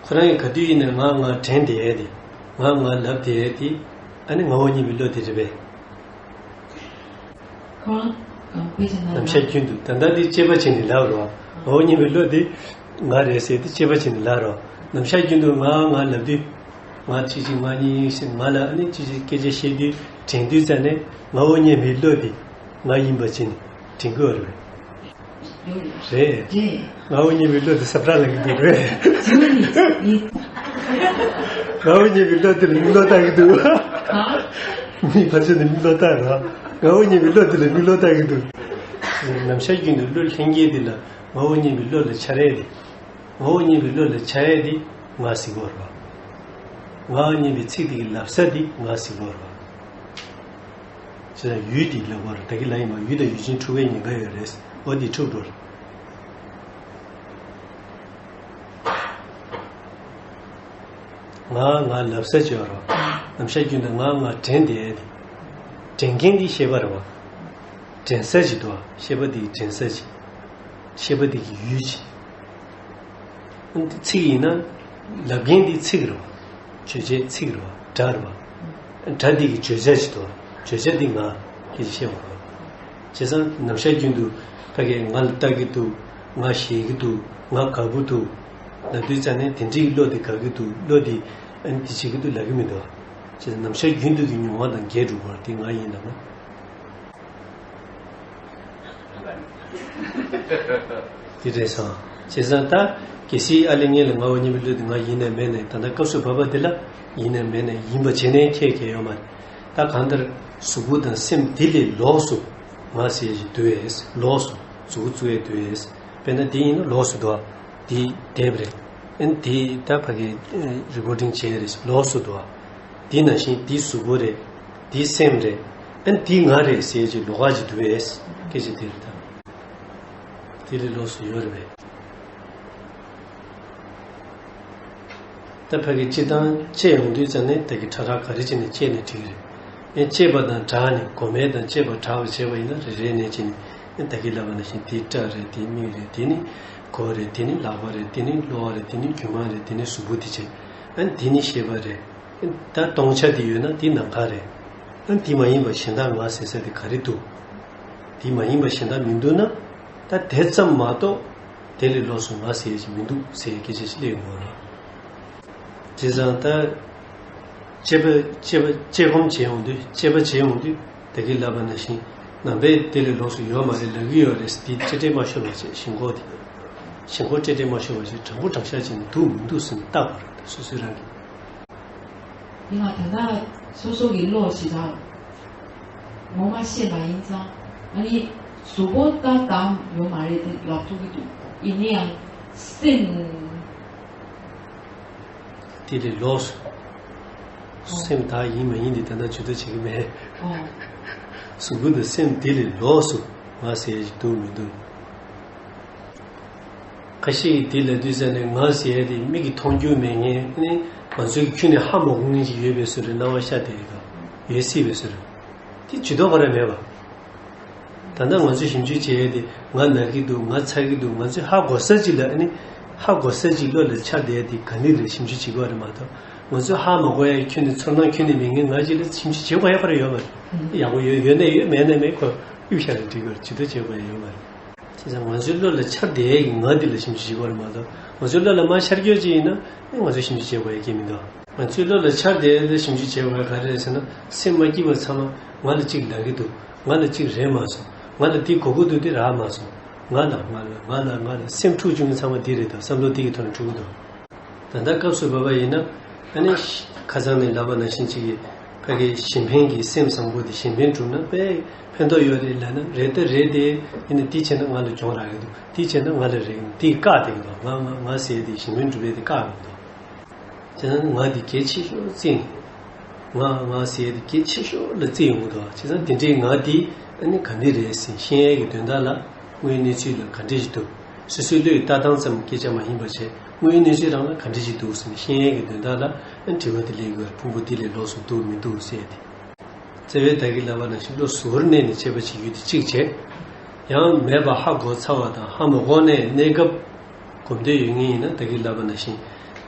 ཁོ་རང་གིས་ག་དུས་ཡིན་ནའི་ང་ང་དྲན་བསྡད་ཡས་དེ། ང་ང་ལབ་བསྡད་ཡས་དེ། ཨ་ནི་ངའོ་སྙམ་པའི་བློ་དེ་རེད་པས། ཁོ་རང་དཔེ་ཆ་ནང་ལ། ནམ་ཞག་རྒྱུན་དུ་ད་ལྟ་འདི་དཔྱད་པ་བྱས་ནས་ལབ་རོགས། ངའོ་སྙམ་པའི་བློ་དེ་ང་རེད་ཟེར་དེ་དཔྱད་པ་བྱས་ནས་ལབ་རོགས། ནམ་ཞག་རྒྱུན་དུ་ང་ང་ལབ་དུས། ང་གཅིག་གཅིག་ང་གཉིས་གཉིས་ཟེར་ང་ལ་ཨ་ནི་གཅིག་གཅིག་སྐད་ཆ་བཤད་དུས་དྲན་དུས་ཙམ་ནས་ངའོ་སྙམ་པའི་བློ་དེ་ང་ཡིན་པ་བྱས་ནས་དྲན་གྱི་ཡོད་རེད། རེད། རེད། ངའོ་སྙམ་པའི་བློ་དེ་ཟབ་དྲགས་ལབ་ཀྱི་འདུག་རེད། ཡིན། ངའོ་སྙམ་པའི་བློ་དེ་ལ་མིག་བློ་བལྟ་གི་འདུག་ཧ། མི་ཕལ་ཆེར་ནི་མིག་བློ་བལྟ་ར། ངའོ་སྙམ་པའི་བློ་དེ་ལ་མིག་བློ་བལྟ་གི་འདུག་ནམ་ཞག་རྒྱུན་དུ་བློ་ལྷན་སྐྱེས་དེ་ལ་ངའོ་སྙམ་པའི་བློ་ལ་འཆར་ཡས་དེ། ངའོ་སྙམ་པའི་བློ་ལ་འཆར་ཡས་དེ་ང་ཟེར་གྱི་ཡོད་རེད་པ། ངའོ་སྙམ་པའི་ཚིག་དེ་གི་ལབ་ས་དེ་ང་ཟེར་གྱི་ཡོད་རེད་པ། ཅེས་ཡུལ་དེ་ལབ་པ་རེད། ད་གིན་ལབ་ཡིན་པ་ཡུལ་དང་ཡུལ་ཅན་འཁྲུལ་བའི་ཉེན་ཁ་ཡོད་རེད། འོ་འདི་འཁྲུལ་འགྲོ་རེད། ང་ང་ལབ་ས་ཅིག་ཡོད་རེད། ནམ་ཞག་རྒྱུན་དུ་ང་ང་དྲན་བསྡད་ཡས་དེ། དྲན་མཁན་དེ་ཤེས་པ་རེད་པ། དྲན་ས་ཅིག་འདུག་པ། ཤེས་པ་དེ་གི་དྲན་ས་ཅིག་ཤེས་པ་དེ་གི་ཡུལ་ཅིག་ཚིག་ཡིན་ན། ལབ་མཁན་འདི་ཚིག་རེད་པ། བརྗོད་བྱའི་ཚིག་རེད་པ། སྒྲ་རེད་པ། སྒྲ་འདི་གི་བརྗོད་བྱ་ཅིག་འདུག་པ། བརྗོད་བྱ་འདི་ང་སྐད་ཆ་བཤད་པ་རེད་པ། བྱས་ཙང་ནམ་ཞག་རྒྱུན་དུ་ཕ་གིར་ང་ལ་ལྟ་གི་འདུག་ང་ཞེད་ཀྱི་འདུག་ང་དགའ་པོ་འདུག་ལབ་དུས་ཙམ་ནས་དེ་འདྲའི་བློ་དེ་དགའ་གི་འདུག་བློ་དེ་ཨ་ནི་དེ་བྱེད་ཀྱི་འདུག་ལབ་ཀྱི་མི་འདུག་པ། བྱས་ཙང་ནམ་ཞག་རྒྱུན་དུ་གི་མྱོང་བ་དང་འགལ་འགྲོ་གི་ཡོད་རེད། དེ་ང་ཡིན་ལབ་ན། དེ་རེད་སོང་། བྱས་ཙང་ད་གལ་སྲིད་ཨ་ལས་ངན་ལ་ངའོ་སྙམ་པའི་བློ་དེ་ང་ཡིན་ནའི་མེད་ནའི་ད་ལྟ་སྐབས་སུ་བབ་པ་འདི་ལ་ཡིན་ནའི་མེད་ནའི་ཡིན་པ་བྱས་ནའི་ཁྱད་ཁྱད་ཡོད་མ་རེད། ད་གང་ལྟར་གཟུགས་པོ་དང་སེམས་འདི་ལས་ལོགས་སུ་ང་ཟེར་ཞིག་འདུག་པས། ལོགས་སུ་གཟུགས་པོ་བཙུགས་ཡས་འདུག་པས། དཔེར་ན་འདི་ཡིན་ན་ལོགས་སུ་འདུག་པ། འདི་དེབ་རེད། ཨ་ནི་འདི་ད་ཕ་གི་རི་ཀོར་ཌིང་བྱས་རེད། ལོགས་སུ་འདུག་པ། འདི་ནང་བཞིན་འདི་གཟུགས་པོ་རེད། འདི་སེམས་རེད། ཨ་ནི་འདི་ང་རེད་ཟེར་གྱི་ལོགས་ཀ་ཅིག་འདུག་པས། སྐད་ཆ་འདི་རེད་ད། དེ་ལས་ལོགས་སུ་ཡོད་རེད་པས། ད་ཕ་གི་སྤྱིར་བཏང་དཔྱད་ཡོང་དུས་ཙམ་ནས་ད་གི་ཁྲ་ཁྲ་ག་རེ་བྱས་ནས་དཔྱད་ནས་འགྲིག་གི་རེད། ཨེ་དཔྱད་པ་དང་སྦྲགས་ནས་གོ་མེད་དང་དཔྱད་པ་སྦྲགས་པ་བྱས་པ་ཡིན་ན་རེ་རེ་ནས་བྱས་ནས་ཨེ་ད་གི་ལབ་པ་ནང་བཞིན་དེ་སྐྲ་རེད། དེ་མིག་རེད། དེ་ནི་མགོ་རེད། དེ་ནི་ལག་པ་རེད། དེ་ནི་གློ་བ་རེད། དེ་ནི་རྒྱུ་མ་རེད། དེ་ནི་གཟུགས་པོ་དེ་བྱས། ཨ་ནི་དེ་ནི་ཤེས་པ་རེད། ད་སྟོང་ཆ་དེ་ཡོད་ན་དེ་ནམ་མཁའ་རེད། ཨ་དེ་མ་ཡིན་པ་གཞན་དག་ང་ཟེར་ས་དེ་ག་རེ་འདུག་དེ་མ་ཡིན་པ་གཞན་དག་མི་འདུག་ན། ད་དེ་ཙམ་མ་གཏོགས་དེ་ལས་ལོགས་སུ་ང་ཟེར་ཡ་ཞིག་མི་འདུག་ཟེར་ཡ་སྐད་ཆ་ཞིག་སླེབས་ཡོང་བ་རེད། བྱས་ཙང་ད། དཔྱད་པ་དཔྱད་པ་དཔྱད་སྒོམ་བྱེད་ཡོང་དུས་དཔྱད་པ་བྱེད་ཡོང་དུས་ད་གིན་ལབ་པ་ནང་བཞིན་ནང་པའི་དེ་ལས་ལོགས་སུ་ཡོད་མ་རེད་ལབ་ཀྱི་ཡོད་རེད། དེ་ཏྲེ་ཏྲེ་མ་ཤོར་བ་བྱས་ཞེན་ཁོག་དེ། ཞེན་ཁོག་ཏྲེ་ཏྲེ་མ་ཤོར་བ་བྱས་དྲང་པོ་དྲང་བཞག་བྱས་ནས་འདུག་མི་འདུག་ཟེར་ནས་བརྟག་པ་རེད། ད་སོ་སོའི་རང་གིས། ཡིན་ལ་ད་ལྟ་སོ་སོ་གི་བློ་ཞེ་དྲག་ངོ་མ་ཤེས་པ་ཡིན་ཙང་ཨ་ནི་གཟུགས་པོ་ལྟ་བསྡམས་ཡོད་མ་རེད་དེ་ལབ་ཐུབ་ཀྱི་འདུག་ཡིན་ན་ཡང་སེམས། དེ་ལས་ལོགས་སུ། སེམས་བདག་ཡིན་མ་ཡིན་དེ་ད་ལྟ་ཇུས་གཏོགས་བྱེད་ཀྱི་མེད། གཟུགས་པོ་དང་སེམས་དེ་ལས་ལོགས་སུ་ང་ཟེར་ཡ་ཞིག་འདུག་མི་འདུག་ཁ་ཤས་ཀྱིས་དེ་ལབ་དུས་ཙ་ནས་ང་ཟེར་ཡ་དེ་མིག་གིས་མཐོང་རྒྱུ་མེད་མཁན་ནི་ང་ཚོའི་ཁྱོན་ནས་ཧ་མ་གོ་མཁན་ཞིག་ཡོད་པའི་བཟོ་འདྲ་སྣང་བ་ཤར་བསྡད་ཡོད་དོ། ཡོད་སྲིད་པའི་བཟོ་འདྲ། དེ་ཇུས་གཏོགས་ག་རེ་མེད་པ། ད་ལྟ་ང་ཚོས་ཞིབ་འཇུག་བྱེད་ཡས་དེ་ང་ན་གི་འདུག་ང་ཚ་གི་འདུག་ང་ཚོས་ཧ་གོ་ས་ཅིག་ལ་ཨ་ནི་ཧ་གོ་ས་ཅིག་བློ་ལ་འཆར་བསྡད་ཡས་དེ་ག་ནི་རེད་ཞིབ་འཇུག་བྱེད་དགོས་རེད་མ་གཏོགས། ང་ཚོས་ཧ་མ་གོ་ཡས་ཁྱོན་ནས་ཚོར་སྣང་ཁྱོན་ནས་མེད་མཁན་ང་ཅིག་ལ་ཞིབ་འཇུག་བྱེད་དགོས་ཡས་ཁོ་རང་ཡོད་མ་རེད། ཡག་པོ་ཡོད་ཡོད་ན་ཡོད་མེད་ན་མེད་ཁོ་གཡུག་བཞག་ལ་འགྲིག་གི་རེད། ཇུས་གཏོགས་བྱེད་དགོས་ཡས་ཡོད་མ་རེད། བྱས་ཙང་ང་ཚོའི་བློ་ལ་འཆར་བསྡད་ཡས་ཀྱི་ང་འདི་ལ་ཞིབ་འཇུག་བྱེད་དགོས་རེད་མ་གཏོགས། ང་ཚོའི་བློ་ལ་མ་འཆར་རྒྱུ་ཅིག་ཡིན་ན་ཨེ་ང་ཚོས་ཞིབ་འཇུག་བྱེད་དགོས་ཡས་ཁྱོན་མི་འདུག་ང་ཚོའི་བློ་ལ་འཆར་བསྡད་ཡས་ལ་ཞིབ་འཇུག་བྱེད་དགོས་ཡས་ག་རེ་རེད་ཟེར་ན། སེམས་མ་སྐྱིད་པ་ཚང་མ་ང་ལ་གཅིག་ལབ་ཀྱི་འདུག་ང་ལ་གཅིག་རེད་མ་སོང་། ང་ལ་འདི་དགོས་ཀྱི་འདུག་འདི་རག་མ་སོང་། ང་ལ་ང་ལ་ང་ལ་ང་ལ་སེམས་འཁྲུག་བཅུག་མཁན་ཚང་མ་འདི་རེད་དོ། བསམ་བློ་འདི་གི་ཐོག་ནས་འཁྲུག་གི་འདུག་ད་ལྟ་སྐབས་སུ་བབས་པ་ཡིན་ན་ཨ་ནི་ཁ་སང་ནས་ལབ་པ་ནང་བཞིན་གཅིག་གིས་ཕ་གི་གཞན་ཕན་གྱི་སེམས་བཟང་པོ་དེ་གཞན་ཕན་བསྒྲུབས་ན་དཔེ་ཕན་ཐོགས་ཡོད་རེད་ལབ་ན་རེད་ད་རེད་དེ། ཡིན་ན་འདི་བྱས་ན་ང་ལ་གྱོང་རག་གི་འདུག་འདི་བྱས་ན་ང་ལ་རེད་འདི་བཀག་བསྡད་ཀྱི་འདུག་ང་ང་ང་ཟེར་དེ་གཞན་ཕན་སྒྲུབ་པའི་དེ་བཀག་གི་འདུག་དེ་ན་ང་འདི་གལ་ཆེ་ཤོས་བརྩི། ང་ང་ཟེར་དེ་གལ་ཆེ་ཤོས་ལ་བརྩི་ཡོང་གི་འདུག་བྱས་ཙང་དེ་འདྲའི་ང་འདི་ཨ་ནི་ག་འདྲ་རེད་ཟེར་ཤེས་ཡས་ཀྱི་དོན་དག་ལ་དངོས་ཡོད་གནས་ཚུལ་ལ་ག་འདྲ་ཞིག་འདུག་སོ་སོའི་བློའི་ལྟ་སྟངས་ཙམ་སྐད་ཆ་མ་ཡིན་པ་བྱས་དངོས་ཡོད་གནས་ཚུལ་རང་ལ་ག་འདྲ་ཞིག་འདུག་ཟེར་ནས་ཤེས་ཡས་ཀྱི་དོན་དག་ལ་ཨ་ནི་དྲི་བ་དེ་སླེབས་ཀྱི་ཡོད་རེད། ཕུང་པོ་འདི་ལས་ལོགས་སུ་འདུག་མི་འདུག་ཟེར་ཏེ། བརྩེ་བའི་བདག་གིས་ལབ་པ་ནང་བཞིན་བློ་གཟུ་བོར་གནས་ནས་དཔྱད་པ་བྱེད་རྒྱུ་དེ་གཅིག་བྱས། ཡང་མེད་པ་ཧ་གོ་ཚར་བ་དང་ཧ་མ་གོ་ནས་གནས་སྐབས་གོམས་འདོད་ཡོད་མཁན་ཡིན་ན་བདག་གིས་ལབ་པ་ནང་བཞིན་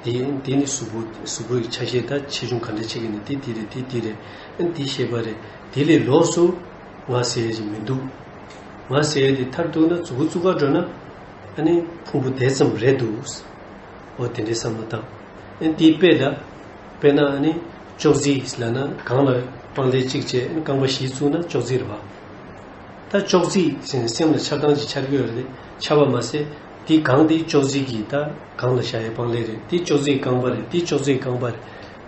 དེ་དེ་ནི་གཟུགས་པོ་གཟུགས་པོའི་ཆ་ཤས་ད་ཆེ་ཆུང་ག་འདྲ་ཆེ་གི་ནི་དེ་དེ་རེད་དེ་དེ་རེད། ཨ་ནི་དེ་ཤེས་པ་རེད། དེ་ལས་ལོགས་སུ་ང་ཟེར་ཡས་ཅིག་མི་འདུག་ང་ཟེར་ཡས་དེ་མཐར་གཏུགས་ན་མཛུ་གུ་བཙུགས་ག་འགྲོ་ན་ཨ་ནི་ཕུང་པོ་དེ་ཙམ་རེད་འདུག་འོ་དེ་འདྲའི་བསམ་བློ་བཏང་། ཨ་ནི་དེའི་དཔེ་ལ། དཔེར་ན་ཨ་ནི་ཅོག་ཙེ་ལབ་ན་གང་ལ་སྤང་ལེབ་གཅིག་བྱས་ཨ་ནི་རྐང་པ་བཞི་བཙུགས་ན་ཅོག་ཙེ་རེད་པ། ད་ཅོག་ཙེ་ཟེར་ནས་སེམས་ལ་འཆར་སྟངས་ཅིག་འཆར་གྱི་ཡོད་རེད། འཆར་བ་མ་ཟད་དེ་གང་དེ་ཅོག་ཙེ་གི་ད་གང་ལ་བཞག་ཡའི་སྤང་ལེབ་རེད། དེ་ཅོག་ཙེའི་རྐང་པ་རེད། དེ་ཅོག་ཙེའི་རྐང་པ་རེད།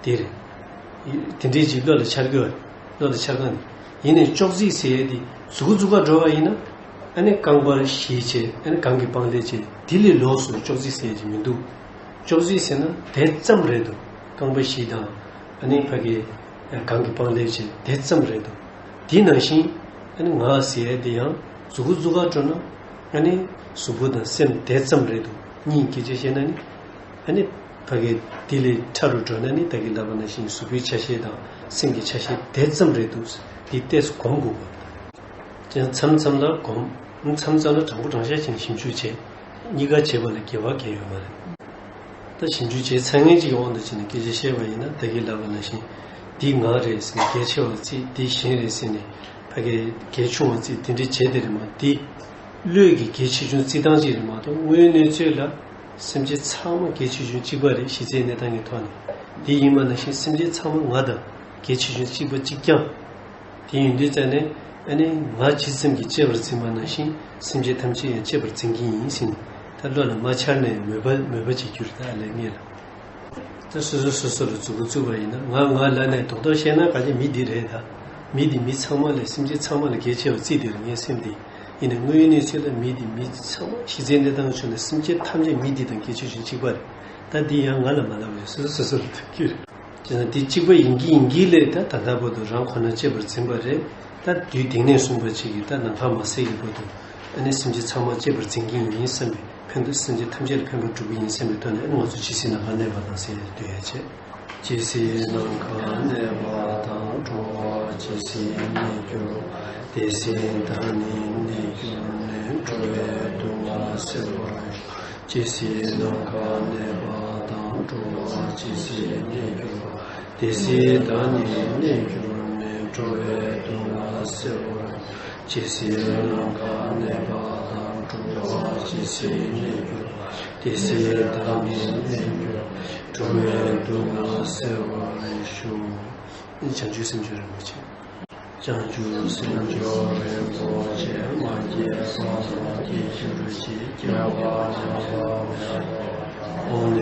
དེ་རེད། དེ་འདྲའི་ཅིག་བློ་ལ་འཆར་གྱི་ཡོད་རེད། བློ་ལ་འཆར་ག་ནས། ཡིན་ནའི་ཅོག་ཙེ་ཟེར་ཡས་དེ་མཛུ་གུ་བཙུགས་ག་འགྲོ་བ་ཡིན་ན། ཨ་ནི་རྐང་པ་བཞི་བྱས་ཨ་ནི་གང་གི་སྤང་ལེབ་བྱས་དེ་ལས་ལོགས་སུ་ཅོག་ཙེ་ཟེར་ཡས་ཅིག་མི་འདུག་ཅོག་ཙེ་ཟེར་ན་དེ་ཙམ་རེད་འདུག་རྐང་པ་བཞི་དང་ཨ་ནི་ཕ་གི་གང་གི་སྤང་ལེབ་བྱས་དེ་ཙམ་རེད་འདུག་དེ་ནང་བཞིན་ཨ་ནི་ང་ཟེར་ཡས་དེ་ཡང་མཛུ་གུ་བཙུགས་ག་འགྲོ་ན་ཨ་ནི་གཟུགས་པོ་དང་སེམས་དེ་ཙམ་རེད་འདུག་གཉིས་སྐད་ཆ་བཤད་ན་ནི། ཨ་ནི། ཕ་གི་དེ་ལས་ཕྲ་རུ་འགྲོ་ན་ནི་ད་གིན་ལབ་པ་ནང་བཞིན་གཟུགས་པོའི་ཆ་ཤས་དང་སེམས་ཀྱི་ཆ་ཤས་དེ་ཙམ་རེད་འདུག་དེ་ཏོག་ཙམ་སྒོམ་དགོས་པ། ཀྱང་མཚམས་མཚམས་ལ་སྒོམ། མཚམས་མཚམས་ལ་དྲང་པོ་དྲང་བཞག་ཅིག་ཞིབ་འཇུག་བྱེད། གཉིས་ཀ་བྱེད་པ་ལ་འགལ་བ་གང་ཡང་ཡོད་མ་རེད། ད་ཞིབ་འཇུག་བྱེད་ཚར་མཁན་ཅིག་གི་དབང་དུ་བྱས་ནས་སྐད་ཆ་བཤད་པ་ཡིན་ན་ད་གིན་ལབ་པ་ནང་བཞིན། འདི་ང་རེད་ཟེར་ནས་གལ་ཆེ་བར་བརྩིས། འདི་གཞན་རེད་ཟེར་ནས་ཕ་གི་གལ་ཆུང་བར་བརྩིས་དེ་འདྲ་བྱེད་དེ་རེད་མ་འདི། བློས་ཀྱི་གལ་ཆེ་ཆུང་བརྩི་སྟངས་ཅིག་རེད་མ་གཏོགས་དངོས་ཡོད་གནས་ཚུལ་ལ། སེམས་ཅན་ཚང་མ་གལ་ཆེ་ཆུང་གཅིག་པ་རེད། གཞི་རྩའི་གནས་སྟངས་ཀྱི་ཐོག་ནས། དེ་ཡིན་པ་ནང་བཞིན་སེམས་ཅན་ཚང་མ་ང་དང་གལ་ཆེ་ཆུང་གཅིག་པ་གཅིག་རྐྱང་། དེ་ཡིན་དུས་ཙང་ནས་ཨ་ནི་ང་ཇི་ཙམ་གྱིས་གཅེས་པར་འཛིན་པ་ནང་བཞིན་སེམས་ཅན་ཐམས་ཅད་ཡང་གཅེས་པར་འཛིན་གྱི་ཡིན་ཟེར་ནས་ད་བློ་ལ་མ་འཆར་ནས་མོས་པ་མོས་པ་བྱེད་རྒྱུ་རེད། ད་ཨ་ལས་ངེས་ལ། ད་སོ་སོ་སོ་སོ་ལ་མཛུབ་གུ་བཙུགས་པ་ཡིན་ན་ང་ང་ལབ་ནས་རྡོག་རྡོག་བཤད་ན་ག་ཅི་མི་འདི་རེད་ད། མི་འདི་མི་ཚང་མ་ལས་སེམས་ཅན་ཚང་མ་ལས་གལ་ཆེ་བར་བརྩིས་དེར་ངའི་སེམས་འདི། ཡིན་ནའི་དངོས་ཡོད་གནས་ཚུལ་ལ་མི་འདི་མི་ཚང་མ་གཞི་རྩའི་གནས་སྟངས་ཆོད་ནས་སེམས་ཅན་ཐམས་ཅད་མི་འདི་དང་གལ་ཆེ་ཆུང་གཅིག་པ་རེད། ད་འདི་ཡང་ང་ལ་མ་ལབ་པ་རེད། སོ་སོ་སོ་སོ་ལ་ཐུག་རྒྱུ་རེད། ཅེ་ན་འདི་གཅིག་པ་ཡིན་གྱི་ཡིན་གྱི་ལས་ད་ད་ལྟ་བར་དུ་རང་ཁོ་ན་གཅེས་པར་འཛིན་པ་རེད། ད་དུས་དེང་ནས་བཟུང་བ་ཅིག་གིས་ད་ནམ་མཁའ་མ་ཟད་ཀྱི་བར་དུ་ཨ་ནི་སེམས་ཅན་ཚང་མ་གཅེས་པར་འཛིན་གྱི་ཡིན་བསམ་པའི་ཕན་ཐོགས་སེམས་ཅན་ཐམས་ཅད་ལ་ཕན་པ་སྒྲུབ་ཀྱི་ཡིན་བསམ་པའི་ཐོག་ནས་ཨ་ནི་ང་ཚོ་ཇི་སྲིད་ནམ་མཁའ་གནས་པ་དང་ཟེར་ཡ་དེ་ཡོད་བྱས། ཇི་སྲིད་ནམ་མཁའ་གནས་པ་དང་། འགྲོ་བ་ཇི་སྲིད་གནས་འགྱུར་བ། དེ་སྲིད་བདག་ནི་གནས་གྱུར་ནས། འགྲོ་བའི་སྡུག་བསྔལ་སེལ་བར་ཤོག་ཇི་སྲིད་ནམ་མཁའ་གནས་པ་དང་། འགྲོ་བ་ཇི་སྲིད་གནས་འགྱུར་བ། དེ་སྲིད་བདག་ཉིད་གནས་འགྱུར་མེད། འགྲོ་བའི་སྡུག་བསྔལ་སེལ་བར། ཇི་སྲིད་ནམ་མཁའ་གནས་པ་དང་། འགྲོ་བ་ཇི་སྲིད་གནས་འགྱུར། དེ་སྲིད་བདག་ཉིད་གནས་འགྱུར་མེད། འགྲོ་བའི་སྡུག་བསྔལ་སེལ་བར་ཤོག་བྱང་ཆུབ་སེམས་མཆོག་རིན་པོ་ཆེ། བྱང་ཆུབ་སེམས་མཆོག་རིན་པོ་ཆེ། མ་སྐྱེས་པ་དང་སྐྱེ་འགྱུར་ཅིག་སྐྱེ་བ་མ་བྱས་པ། ཨོཾ་